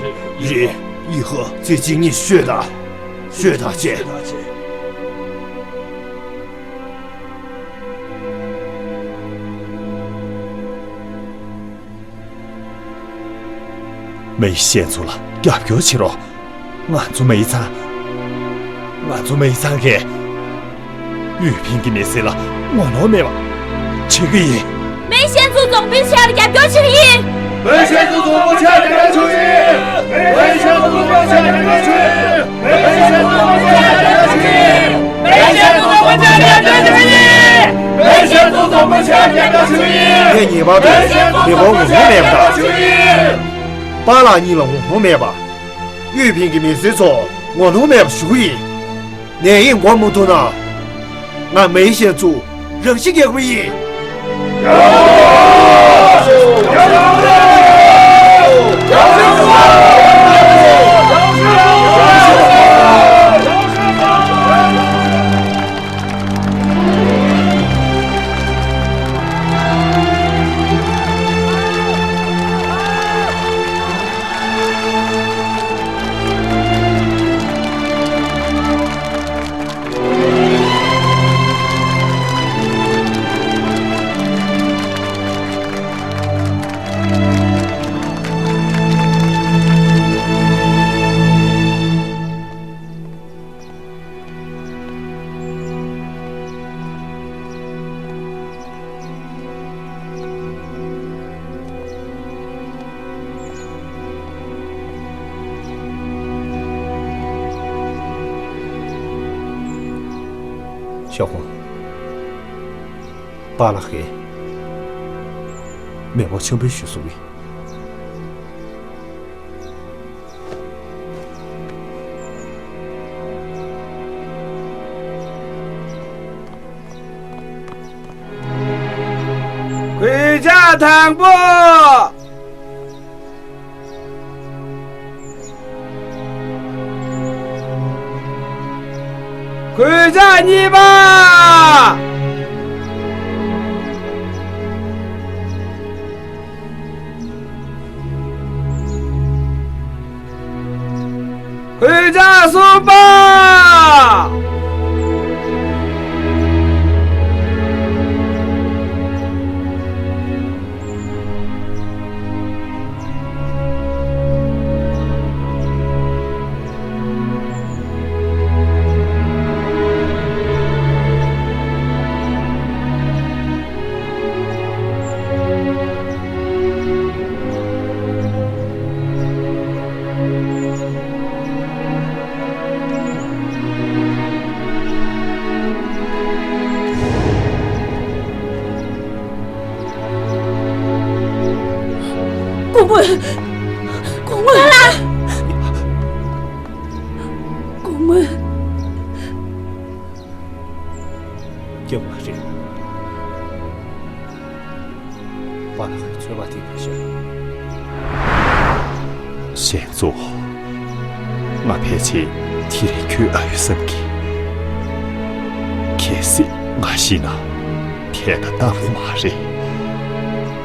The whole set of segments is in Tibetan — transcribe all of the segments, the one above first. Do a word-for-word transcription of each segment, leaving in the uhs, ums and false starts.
རེད། ཡི་ཧོ། ཚེ་གཅིག་གཉིས་ཤོད་དང་། ཤོད་དང་བྱས། མེའི་ཞན་ཙུའུ་ལ་རྒྱབ་སྐྱོར་བྱེད་རོགས། ང་ཚོ་མེའི་ཚང་། ང་ཚོ་མེའི་ཚང་གིས་ཡུས་ཕིང་གི་མི་སེར་ལ་ངོ་གནོང་མེད་པ་བྱེད་ཀྱི་ཡིན། མེའི་ཞན་ཙུའུ་རྫོང་དཔོན་ཆགས་རྒྱབ་སྐྱོར་བྱེད་ཀྱི་ཡིན། མེའི་ཞན་ཙུའུ་རྫོང་དཔོན་ཆགས་རྒྱབ་སྐྱོར་བྱེད་ཀྱི་ཡིན། མེའི་ཞན་ཙུའུ་རྫོང་དཔོན་ཆགས་རྒྱབ་སྐྱོར་བྱེད་ཀྱི་ཡིན། མེའི་ཞན་ཙུའུ་རྫོང་དཔོན་ཆགས་རྒྱབ་སྐྱོར་བྱེད་ཀྱི་ཡིན། མེའི་ཞན་ཙུའུ་རྫོང་དཔོན་ཆགས་རྒྱབ་སྐྱོར་བྱེད་ཀྱི་ཡིན། མེའི་ཞན་ཙུའུ་རྫོང་དཔོན་ཆགས་རྒྱབ་སྐྱོར་བྱེད་ཀྱི་ཡིན། ངས་ངེས་པར་དུ་མི་ཕོར་ངོ་གནོང་མེད་པ་དང་། པཱ་ལགས་གཉིས་ལ་ངོ་གནོང་མེད་པ། ཡུས་ཕིང་གི་མི་སེར་ཚོ་ངོ་གནོང་མེད་པ་ཞུ་གི་ཡིན། ནད་ཡམས་འགོག་མ་ཐུབ་ན། ང་མེའི་ཞན་ཙུའུ་རང་ཤི་རྒྱག་གི་ཡིན། ཞའོ་ཧུང་། པཱ་ལགས་ཀྱིས་མེ་ཕོར་ཆང་ཕུད་ཞུ་སོང་གི། གོད་ཆག་དང་པོ། གོད་ཆག་གཉིས་པ། གོད་ཆག་གསུམ་པ། གོང་མ། གོང་མ། གོང་མ། སྐྱབས་མ་རེད། པཱ་ལགས་ཚོད་མ་ཐིག་པ་ཤོད། ཞན་ཙུའུ། ང་ཕལ་ཆེར་དེ་རིང་འཁྱོལ་ཨ་ཡོད་བསམ་གི། གལ་སྲིད་ང་ཤི་ན་དེ་ད་གཏང་དགོས་མ་རེད།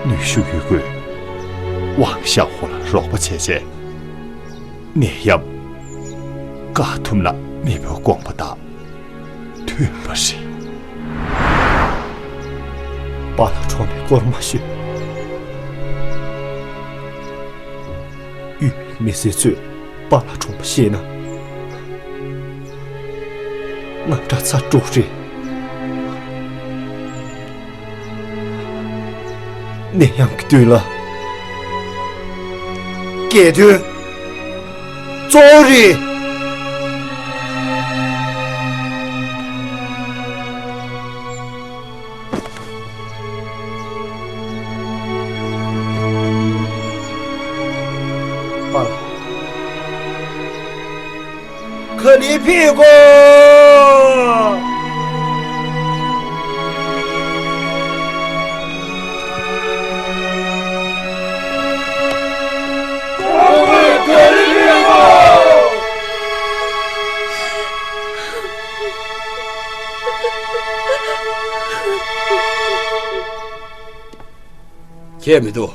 ནུས་ཤུགས་ཡོད་དགུས་ཝང་ཞའོ་ཧུང་ལ་རོགས་པ་བྱས་རྗེས། ནད་ཡམས་བཀག་ཐུབ་ན་མེ་ཕོར་དགོངས་པ་དང་མཐུན་པ་རེད། པཱ་ལགས་གྲོངས་པའི་སྐོར་མ་ཤོད། ཡུས་ཕིང་མི་སེར་ཚོས་པཱ་ལགས་གྲོངས་པ་ཤེས་ན། དངངས་སྐྲག་ཚ་དྲགས་རེད། ནད་ཡམས་ཀྱི་དུས་ལ་རྒྱལ་དོན་གཙོ་བོ་རེད། པཱ་ལགས། ག་ནས་ཕེབས་གོ། ཁྱད་མི་འདུག་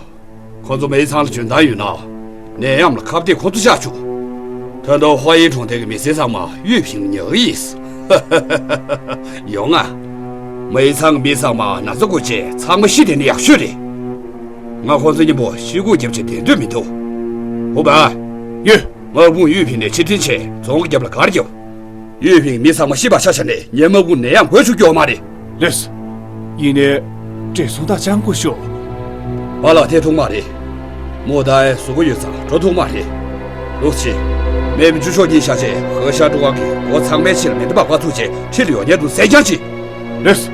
ཁོ་ཚོ་མེའི་ཚང་ལ་འཇོན་ཐང་ཡོད་ན། ནད་ཡམས་ལ་ཁ་གཏད་ཁོ་ཚོ་བཞག་བཅུག་ད་ལྟ་ཧྭ་ཡིན་གྲོང་རྡལ་གྱི་མི་སེར་ཚང་མ་ཡུས་ཕིང་ཉག་གི་ཡིན། ཡོང་ང་། མའི་ཚང་གི་མི་ཚང་མ་ན་ཚ་འགོས་བྱས་ཚང་མ་ཤི་དེ་ནི་ཡག་ཤོས་རེད། ང་ཁོང་ཚོ་མཉམ་པོ་ཤི་སྒུག་རྒྱབ་བྱས་བསྡད་འདོད་མི་འདུག་ཧུ་བ། ཡོད། དམག་དཔུང་ཡུས་ཕིང་ནས་ཕྱིར་འཐེན་བྱས་རྫོང་གི་རྒྱབ་ལ་སྒར་རྒྱབ། ཡུས་ཕིང་མི་ཚང་མ་ཤི་བ་ཆ་བཞག་ནས་ངའི་དམག་དཔུང་ནད་ཡམས་འགོས་བཅུག་རྒྱུ་ཡོད་མ་རེད། ལགས་སོ། ཡིན་ནའི། བགྲེས་སོང་དང་སྤྱང་པོ་ཤོག་པཱ་ལགས་དེ་ཐུག་མ་རེད། མོ་ད་ཨེ་གཟུགས་པོ་ཡོད་ཙང་འགྲོ་ཐུབ་མ་རེད། ལོག་ཅིག་མེ་མཇུག་ཤོག་གཉིས་བཞག་རྗེས་ཧེ་ཤ་ཀྲུའུ་ཝང་གིས་སྒོ་ཚང་མའི་ཕྱི་ལ་མེ་མདའ་འབག་པ་ཚུགས་རྗེས་ཁྲིད་ལ་ཡོང་ཉན་དུ་ཟས་རྐྱང་ཅིག་ལགས་སོ།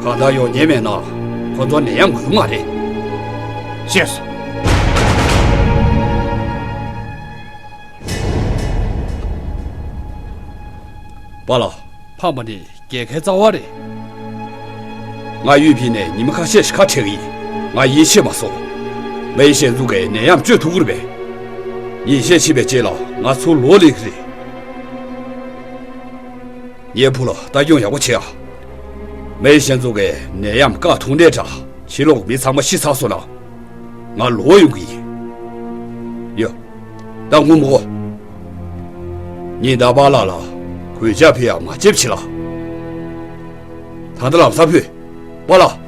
གང་ལྟར་ཡོང་ཉན་མེད་ན་ཁོ་ཚོ་ནད་ཡམས་འགོས་མ་རེད། ཤེས་སོང་། པཱ་ལགས། ཕམ་པ་ནི་རྒྱལ་ཁའི་རྩ་བ་རེད། ང་ཡུས་ཕིང་ནས་ཉི་མ་ཁ་ཤས་ཤིག་ཁ་བྲལ་གི་ཡིན། ང་ཡིད་ཆེས་མ་སོང་། མའི་ཞན་ཙུའུ་གིས་ནད་ཡམས་བཅོས་ཐུབ་ཀྱི་རེད་པས། ཉིན་ཤས་ཕྱིན་པའི་རྗེས་ལ་ང་ཚུར་ལོག་སླེབས་ཀྱི་རེད། ངའི་བུ་ལ་ལྟ་སྐྱོང་ཡག་པོ་བྱེད་ཨ། མའི་ཞན་ཙུའུ་གིས་ནད་ཡམས་བཀག་ཐུབ་ནའི་འདྲ། ཕྱི་ལོགས་མི་ཚང་མ་ཤི་ཚར་སོང་ན། ང་ལོག་ཡོང་གི་ཡིན། ཡོ། ད་ངུ་མི་དགོས། ཉིན་ལྟར་པཱ་ལགས་ལ་གོས་ཆས་ཕུལ་ཡག་མ་བརྗེད་བྱེད་ལ། ད་ལྟ་ལམ་སང་ཕུལ། པཱ་ལགས།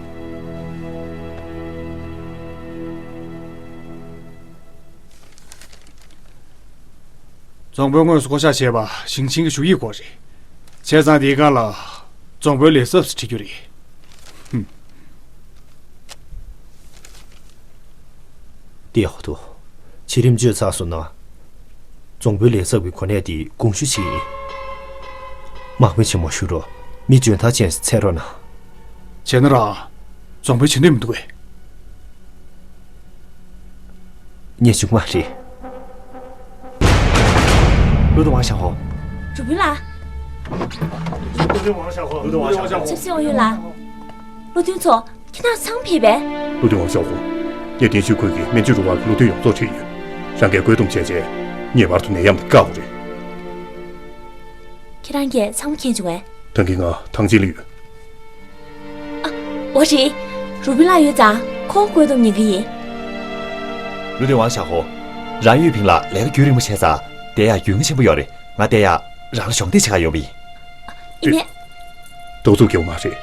རྫོང་དཔོན་དངོས་སུ་བསྐོ་བཞག་བྱས་པ་ཞིང་ཆེན་གྱི་ཞུ་ཡིག་སྐོར་རེད། བྱས་ཙང་དེའི་སྒང་ལ་རྫོང་དཔོན་ལས་ཚབ་ཟེར་བྲིས་རྒྱུ་རེད། ཧུམ། དེ་ཡག་པོ་འདུག་བྱེད་རིམ་བཅོས་ཚར་སོང་ན། རྫོང་དཔོན་ལས་ཚབ་ཀྱི་གོ་གནས་དེ་དགོངས་ཞུ་བྱེད་ཡིན། དམག་དཔོན་ཆེན་མོ་ཞུ་རོགས། མི་འཇོན་ཐང་ཅན་ཞིག་འཚོལ་རོགས་གནང་། བྱས་ན་རང་རྫོང་དཔོན་བྱེད་འདོད་མི་འདུག་གས། ངས་བྱུང་མ་རེད། ཀླུ་ཏུ་ཝང་ཞའོ། ཧོ། རུ་དཔོན་ལགས། ཀླུ་ཏུ་ཝང་ཞའོ་ཧོ། ཀླུ་ཏུ་ཝང་ཞའོ་ཧོ། ཆབ་སྲིད་ཨུ་ཡོན་ལགས། བློ་མཐུན་ཚོ། ཁྱེད་རང་ཚང་ཕེབས་པས། ཀླུ་ཏུ་ཝང་ཞའོ་ཧོ། ངས་ཏིན་ཤི་ཁུལ་གྱི་སྨན་བཅོས་རུ་ཁག་གི་བློ་མཐུན་ཡོངས་རྫོགས་ཁྲིད་ཡོད། རང་གིས་བཀོད་འདོམས་བྱས་རྗེས། ངེས་པར་དུ་ནད་ཡམས་འདི་བཀག་དགོས་རེད། ཁྱེད་རང་གིས་ཚང་མ་མཁྱེན་བྱུང་ངས། ད་གིན་ང་ཐང་ཆེན་ལ་ཡོད། ཨ། འོ་རེད། རུ་པིན་ལགས་ཡོད་ཙང་ཁོང་བཀོད་འདོམས་ཉན་གི་ཡིན། ཀླུ་ཏུ་ཝང་ཞའོ་ཧོ། རང་ཡུས་ཕིང་ལ་ལས་ཀ་རྒྱུན་རིང་པོ་བྱས་ཙང་བསྡད་ཡག་རྒྱུས་མངའ་ཆེན་པོ་ཡོད་རེད། ང་བསྡད་ཡག་རང་ལ་གཞོགས་འདེགས་བྱེད་ག་ཡོང་བ་ཡིན། ཡིན་ནས། ཏོག་ཙམ་སྐྱོ་བོ་མ་རེད།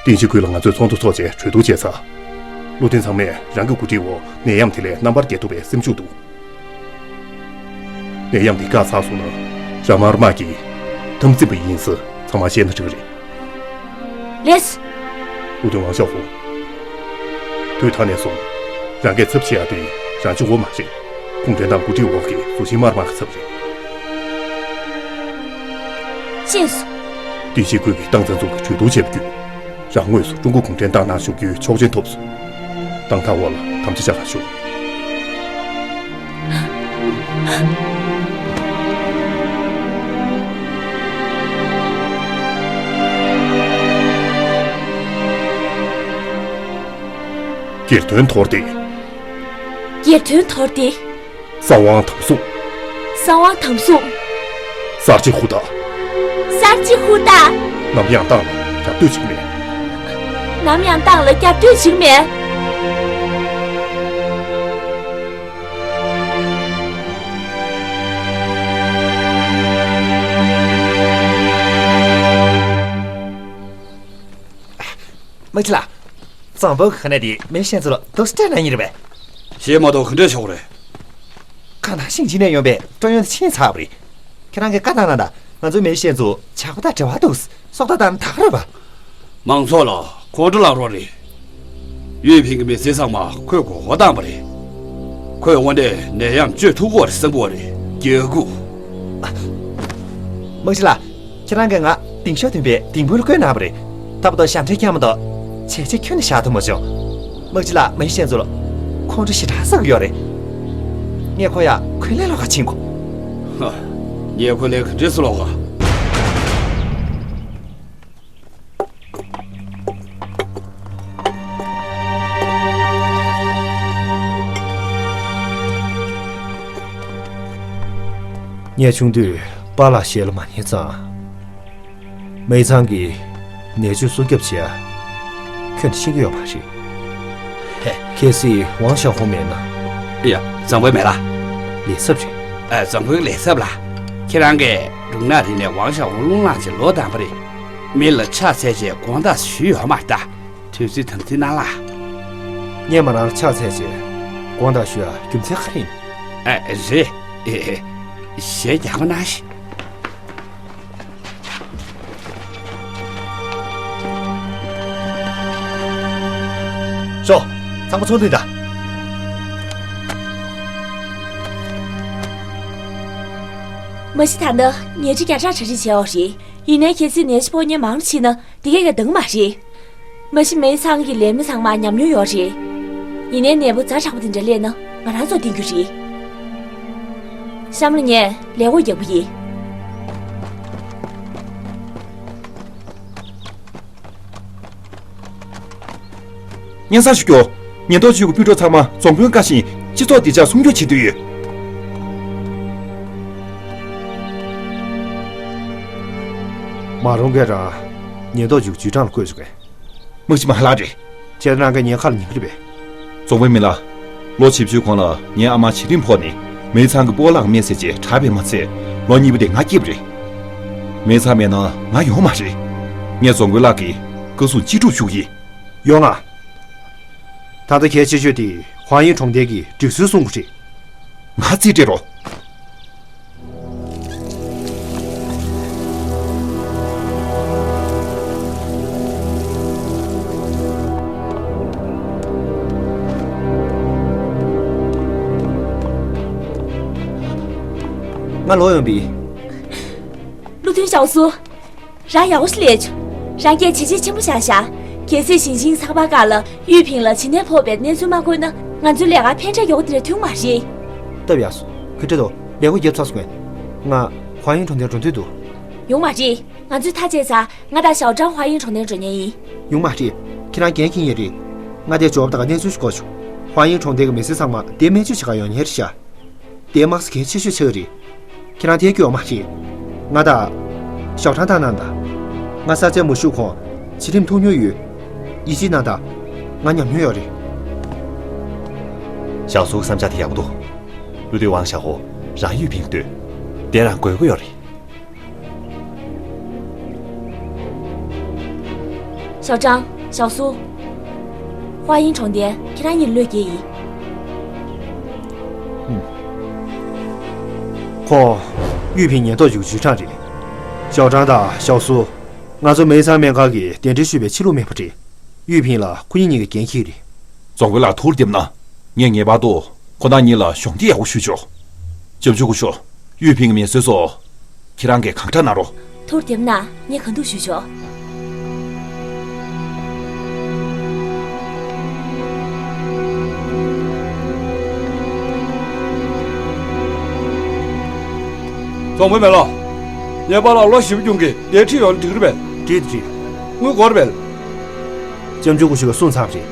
ཏིན་ཤི་ཁུལ་ལ་ང་ཚོས་ཚོགས་འདུ་ཚོགས་བྱས་གྲོས་བསྡུར་བྱས་ཚར། བློ་མཐུན་ཚང་མས་རང་གི་གོ་སྒྲིག་འོག་ནད་ཡམས་དེ་ལས་རྣམ་པར་རྒྱལ་ཐུབ་པའི་སེམས་ཤུགས་འདུག་ནད་ཡམས་འདི་བཀག་ཚར་སོང་ན། རང་དམར་དམག་གི་དམ་འཛིན་པ་ཡིན་ས་ཚང་མ་ཤེས་ན་འགྲིག་གི་རེད། ལགས། ཀླུ་ཏུ་ཝང་ཞའོ་ཧོ། དུས་ད་ནས་བཟུང་རང་གི་ཚབ་བྱེད་ཡག་དེ་རང་གཅིག་པོ་མ་རེད། གུང་ཁྲན་ཏང་གོ་སྒྲིག་འོག་གི་ཟུར་ཤིང་དམར་དམག་གི་ཚབ་རེད། ཤེས་སོང་། ཏིན་ཤི་ཁུལ་གྱི་ཏང་རྩ་འཛུགས་ཀྱི་གྲོས་བསྡུར་བྱས་པ་བརྒྱུད། རང་དངོས་སུ་ཀྲུང་གོ་གུང་ཁྲན་ཏང་ནང་ཞུགས་རྒྱུའི་ཆོག་མཆན་ཐོབ་སོང་། ཏང་རྟགས་འོག་ལ་དམ་བཅའ་བཞག་ག་ཞུ། སྒེར་དོན་དོར་ཏེ། སྒེར་དོན་དོར་ཏེ། གསང་བའི་དམ་སྲུང་། གསང་བའི་དམ་སྲུང་། གསར་བརྗེ་ཧུར་ཐག་གསར་བརྗེ་ཧུར་ཐག་ནམ་ཡང་ཏང་ལ་རྒྱབ་གཏོད་བྱེད་ཀྱི་མེད། ནམ་ཡང་ཏང་ལ་རྒྱབ་གཏོད་བྱེད་ཀྱི་མེད། མ་གཅིག་ལགས། གཙང་པོ་གི་ཁ་ནས་དེ་མེ་ཤན་ཚོ་ལ་དུག་སྤྲད་གནང་ཡིན་རེད་པས། ཞེས་མ་གཏོགས་ག་འདྲས་ཆོག་རེད། གང་ལྟར་ཞིང་ཆེན་ནས་ཡོང་པའི་ཀྲོ་ཡོན་ཕྱིན་ཚར་བ་རེད། ཁྱེད་རང་གིས་བཀའ་བཏང་གནང་དང་། ང་ཚོའི་མེ་ཤན་ཚོ་ཇག་པ་དང་འབྲེལ་བ་འདུག་སྲོག་ཐག་བཏང་ན་ད་ག་རེད་པ། མང་ཚོགས་ལ་ཁོང་ཁྲོ་ལངས་རོགས་རེད། ཡུས་ཕིང་གི་མི་ཚེ་ཚང་མ་ཁོས་མགོ་སྐོར་བཏང་བ་རེད། ཁོས་དངོས་གནས་ནད་ཡམས་བཅོས་ཐུབ་ཀྱི་རེད་བསམ་གྱི་ཡོད་རེད། སྐྱོ་གུ། དམག་སྤྱི་ལགས། ཁྱེད་རང་གིས་ང་ལྡིང་ཤོག་འདོན་པའི་ལྡིང་དཔོན་ལ་བསྐོས་གནང་བ་རེད། ད་བར་དུ་ཞབས་འདྲེན་བསྐྱངས་མ་གཏོགས་བྱས་རྗེས་ཁྱོན་ནས་བཞག་ཐུབ་མ་བྱུང་། དམག་སྤྱི་ལགས། མེ་ཤན་ཚོ་ལ་ཁོང་ཁྲོ་ཞེ་དྲག་ཟ་གི་ཡོད་རེད། ངས་ཁོ་ཡར་འཁོན་ལན་སློག་ག་ཕྱིན་དགོས། ཧ། ངས་འཁོན་ལན་ག་འདྲས་སེ་སློག་ག། ངས་ཆུང་དུས་པཱ་ལགས་ཞལ་ལ་མ་ཉན་ཙང་། མའི་ཚང་གིས་ནད་བཅོས་སྲུང་སྐྱོབ་བྱེད་ཡ་ཁྱོན་ནས་ཤེས་ཀྱི་ཡོད་མ་རེད། ཧེ། གལ་སྲིད་ཝང་ཞའོ་ཧུང་མེད་ན། ཡ། བཟང་པོའི་མེ་ལ། ལས་ཚབ་རེད། ཨ། བཟང་པོའི་ལས་ཚབ་ལ། ཁྱེད་རང་གིས་འབྲུག་ནག་རི་ནས་ཝང་ཞའོ་ཧུ་རླུང་ལངས་བྱས་ལོ་དང་པ་རེད། མི་ལ་ཕྱག་འཚལ་བྱས་དགོངས་དག་ཞུས་ཡོད་མ་རེད་ད། དུས་ཚོད་དམ་འཛིན་གནང་ལ། ངས་མོ་རང་ལ་ཕྱག་འཚལ་བྱས་དགོངས་དག་ཞུ་ཡ་རྒྱུ་མཚན་ག་རེ་ཡིན། ཨ། རེད། ཨེ། ཨེ། གཞས་རྒྱག་གོ་གནང་ཞིག་ཤོག་ཚང་མ་ཚོགས་འདུ་ད། མ་གཞི་ད་ལྟ་ཉལ་ཁྲི་བརྒྱ་ཕྲག་གྲ་སྒྲིག་བྱས་ཡོད་རེད། ཡིན་ནའི་གལ་སྲིད་ནད་གཞི་ཕོག་མཁན་མང་རུ་ཕྱིན་ན་དེ་གས་ཀྱང་འདང་མ་རེད། མ་གཞི་མེའི་ཚང་གི་ལས་མི་ཚང་མ་ཉམས་མྱོང་ཡོད་རེད། ཡིན་ནའི་ནད་པ་ཛ་དྲག་པོ་དེ་འདྲ་སླེབས་ན་ང་རང་ཚོ་བསྟེན་རྒྱུ་རེད། གཤམ་ལ་ངས་ལས་འགོ་རྒྱག་གི་ཡིན། སྙན་སེང་ཞུ་རྒྱུ། ཉེན་རྟོག་ཅུས་ཀྱི་སྤུན་གྲོགས་ཚང་མ་རྫོང་དཔོན་བཀའ་བཞིན་སྤྱི་ཚོགས་བདེ་འཇགས་སྲུང་སྐྱོབ་བྱེད་འདོད་ཡོད། མ་རུང་གས་རང་ཉེན་རྟོག་ཅུས་ཀྱི་ཅུས་ཀྲང་ལ་བསྐོས་བཅུག་གས། དམག་སྤྱི་མ་ལགས་རེད། བྱས་ན་རང་གི་ཉེན་ཁ་ལ་ཉན་གི་རེད་པས། རྫོང་དཔོན་མེ་ལགས། ལོ་བཞི་བཅུའི་གོང་ལ་ངའི་ཨ་མ་བྱི་རིམ་ཕོག་ནས་མེའི་ཚང་གི་སྤོ་བོ་ལགས་ཀྱིས་སྨན་བཟས་རྗེས་དྲག་པས་མ་ཚད་ལོ་གཉིས་པ་དེ་ང་སྐྱེས་པ་རེད། མེའི་ཚང་མེད་ན་ང་ཡོང་མ་རེད། ངས་རྫོང་དཔོན་ལགས་ཀྱི་བཀའ་གསུང་ཅི་སྒྲུབ་ཞུ་གི་ཡིན། ཡོང་ང་། ད་ལྟ་གལ་ཆེ་ཤོས་དེ་ཧྭ་དབྱིན་གྲོང་རྡལ་གྱི་སྒྲིག་སྲོལ་སྲུང་དགོས་རེད། ང་རྩིས་སྤྲད་རོགས། ང་ལོག་ཡོང་པ་ཡིན། ཀླུ་ཐུན་ཞའོ་སུ། རང་ཡག་པོ་ཞིག་ལས་བྱུང་། རང་སྐད་ཇེ་ཆེ་ཆེན་པོ་བཞག་ཤག་གལ་སྲིད་ཞིང་ཆེན་ཚགས་པར་ཁག་ལ་ཡུས་ཕིང་ལ་བྱིས་ནད་ཕོག་པའི་གནས་ཚུལ་མ་བཀོད་ན་ང་ཚོའི་ལས་ཀར་ཕན་འབྲས་ཡོང་གི་དེ་འདྲ་ཐོན་མ་རེད། སྟབས་ཡག་སོང་། ག་འདྲ་འདུག་ལས་འགོ་བརྒྱབ་ཚར་སོང་ངས། ང་ཧྭ་དབྱིན་གྲོང་རྡལ་འགྲོ་འདོད་འདུག་ཡོང་མ་རེད། ང་ཚོས་ཐག་བཅད་ཚར། ང་དང་ཞའོ་ཀྲང་ཧྭ་དབྱིན་གྲོང་རྡལ་འགྲོ་མཁན་ཡིན། ཡོང་མ་རེད། ཁྱེད་རང་འགན་འཁྱེར་མཁན་རེད། ང་དེར་འབྱོར་བ་དང་གནས་ཚུལ་ཞིག་གོ་བྱུང་། ཧྭ་དབྱིན་གྲོང་རྡལ་གྱི་མི་སེར་ཚང་མ་དེར་སྨན་བཅོས་བྱེད་གར་ཡོང་མཁན་རེད་ཤག་དེ་དམག་ས་གལ་ཆེ་ཤོས་ཆགས་ཀྱི་རེད། ཁྱེད་རང་དེར་སྐྱོད་ཡོང་མ་རེད། ང་དང་ཞའོ་ཀྲང་ལྟ་གནང་དང་། ང་ས་ཆར་མ་ཞུགས་གོང་བྱི་རིམ་ཐུག་མྱོང་ཡོད། ཡིད་ཆེས་གནང་དང་། ང་ཉམས་མྱོང་ཡོད་རེད། ཞའོ་སུའི་བསམ་འཆར་དེ་ཡག་པོ་འདུག་ཀླུ་ཐུན་ཝང་ཞའོ་ཧུ་རང་ཡུས་ཕིང་ལ་ལྟོས། དེ་རང་དགོས་མཁོ་ཡོད་རེད། ཞའོ་ཀྲང་། ཞའོ་སུ། ཧྭ་དབྱིན་གྲོང་རྡལ་ཁྱེད་རང་གཉིས་ལ་བློས་འགེལ་ཡིན། ཁོང་ཡུས་ཕིང་ཉེན་རྟོག་ཅུས་ཀྱི་ཅུས་ཀྲང་རེད། ཞའོ་ཀྲང་དང་ཞའོ་སུ། ང་ཚོ་མེའི་ཚང་སྨན་ཁང་གིས་གདན་འདྲེན་ཞུས་པའི་ཕྱི་ལུགས་སྨན་པ་རེད། ཡུས་ཕིང་ལ་ཁོ་གཉིས་གཉིས་ཀྱིས་འགན་འཁྱེར་རེད། རྫོང་དཔོན་ལགས་ཐུགས་རྗེ་གནང་། ངས་ངེས་པར་དུ་ཁོ་རང་གཉིས་ལ་གཞོགས་འདེགས་ཡག་པོ་ཞུ་ཆོག་ལྕམ་ཆུང་སྐུ་ཞབས། ཡུས་ཕིང་གི་མེ་གསོད་སོགས་ཁྱེད་རང་གིས་གང་དྲག་གནང་རོགས། ཐུགས་རྗེ་གནང་། ངས་གང་ཐུབ་ཞུ་ཆོག་རྫོང་དཔོན་མེ་ལགས། ངའི་པཱ་ལགས་ལོ་བཞི་བཅུ་གྱོང་གི་ལས་ཁྲིད་ཡོང་ན་འགྲིག་གི་རེད་པས། འགྲིག་འགྲིག་དངུལ་དགོས་རེད་པས། ལྕམ་ཆུང་སྐུ་ཞབས་ཀྱིས་གསུངས་ཚར་བ་རེད།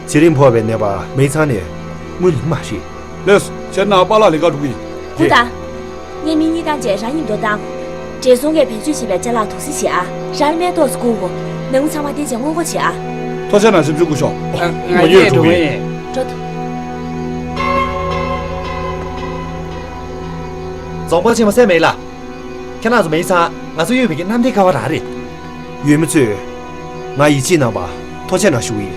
བྱི་རིམ་ཕོག་པའི་ནད་པ་མེའི་ཚང་ནས་དངུལ་ལེན་མ་རེད། ལགས་སོ། བྱས་ན་པཱ་ལགས་ལས་ཀར་འགྲོ་གི་ཡིན། གོ་ད། ངས་མི་གཉིས་བཏང་རྗེས་རང་མཉམ་དུ་བཏང་། བགྲེས་སོང་གིས་བེད་སྤྱོད་བྱེད་པའི་ཅ་ལག་དུག་སེལ་བྱེད་ཨ། རང་ལ་སྨན་ཏོག་ཙམ་བསྐུར་དགོས། ནང་མི་ཚང་མ་བསྡད་བྱས་སྔོན་འགོག་བྱེད་ཨ། ཐུགས་རྗེ་གནང་། ལྕམ་ཆུང་སྐུ་ཞབས། ང་གཉིས་འགྲོ་གི་ཡིན། འགྲོ་ཐུབ། རྫོང་དཔོན་ཆེན་མོ་སྲས་མེ་ལགས། ཁྱེད་རང་ཚོ་མེའི་ཚང་ང་ཚོ་ཡུས་ཕིང་གི་གནམ་བདེ་ཁ་བ་རང་རེད། ཡུལ་མི་ཚོས་ང་ཡིད་ཆེས་གནང་བར་ཐུགས་རྗེ་གནང་ཞུ་གི་ཡིན།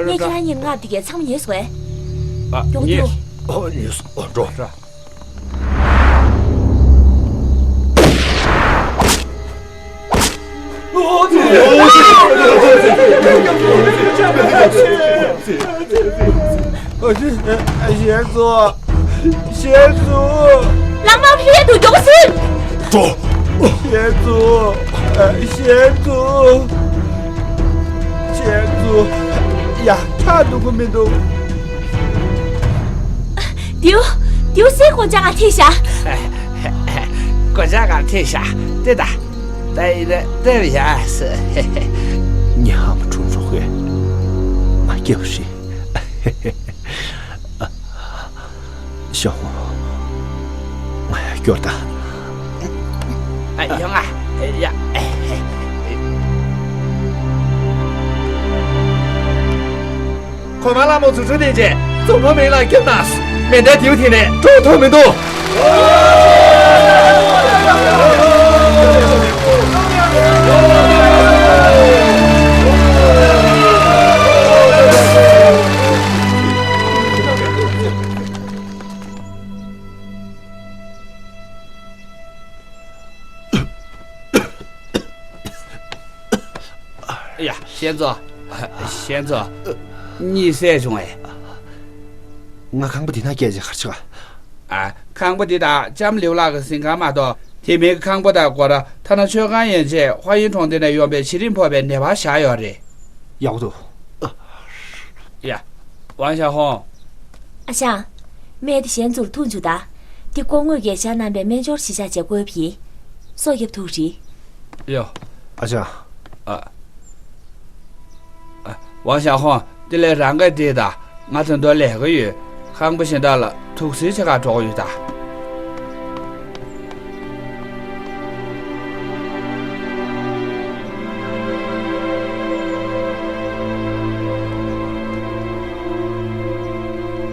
ངས་ཁྱེད་རང་གཉིས་མངགས་འདི་གའི་ཚང་མ་ཉོས་སོང་ངས། ཡོང་རྒྱུ། ཨ། ཉོས་སོང་། འགྲོ། ཞེས་སོ། ཞེས་སོ། ལམ་མ་ཕི་ཡ་དུ་མགྱོགས་སེ། འགྲོ། ཞེས་སོ། ཞེས་སོ། ཞེས་སོ། ཡ། ཁྲག་འདུག་གི་མི་འདུག་དེའུ། དེའུ་སེ་གོ་ཅག་ག་ཐེ་ཤ། གོ་ཅག་ག་ཐེ་ཤ། དེ་ད། ད་ཡིན་ན་ལྟ་བ་ཡ་སི། ཉི་ཧ་མ་ཁྲུང་རོགས་ཧེ། ང་སྐྱབས་རེད། ཞའོ་ཧུང་། ང་ཡར་སྐྱོར་ད། ཨ། ཡོང་ང་། ཡ། གོང་མ་ལྷ་མོ་རྫུ་འཕྲུལ་ལྡན་རྗེས་མཛོ་མོ་མིང་ལ་སྐྱབས་གནང་། མེ་མདའི་མདེའུ་དེ་ནས་འགྲོ་ཐུབ་མི་འདུག། ཡ། ཞན་ཙོ། ཞན་ཙོ། གཉིད་སད་བྱུང་ངས། ང་ཁང་པ་འདི་ན་སྐད་ཆ་ག་རེ་བྱེད་ག། ཨ། ཁང་པ་འདི་དང་ལྕམ་ལེའུ་ལགས་ཀྱི་གཟིམ་ཁང་མ་གཏོགས་དེ་མིན་གྱི་ཁང་པ་དང་སྒོ་ར། ཐ་ན་མཆོད་ཁང་ཡན་ཆད་ཧྭ་ཡིན་གྲོང་སྡེ་ནས་ཡོང་པའི་བྱི་རིམ་ཕོག་པའི་ནད་པ་བཞག་ཡོད་རེད། ཡག་པོ་འདུག། ཡ། ཝང་ཞའོ་ཧོང་། ཨ་ཞང་། སྨན་དེ་ཞན་ཙོར་འཐུང་བཅུག་ད། འདི་སྐུ་ངོས་ཀྱིས་བཞག་གནང་པའི་སྨན་སྦྱོར་གཞིར་བཞག་བྱས་བསྐོལ་བ་ཡིན། སྲོག་སྐྱོབ་ཐུབ་རེད། ཡོ། ཨ་ཅག། ཨ། ཨ། ཝང་ཞའོ་ཧོང་། དེ་ལས་རང་གིས་འགྲིག་ད། ང་ད་དུང་ལས་ཀ་ཡོད། ཁང་པ་གཞན་དག་ལ་དུག་སེལ་བྱེད་གར་འགྲོ་གི་ཡོད་ད།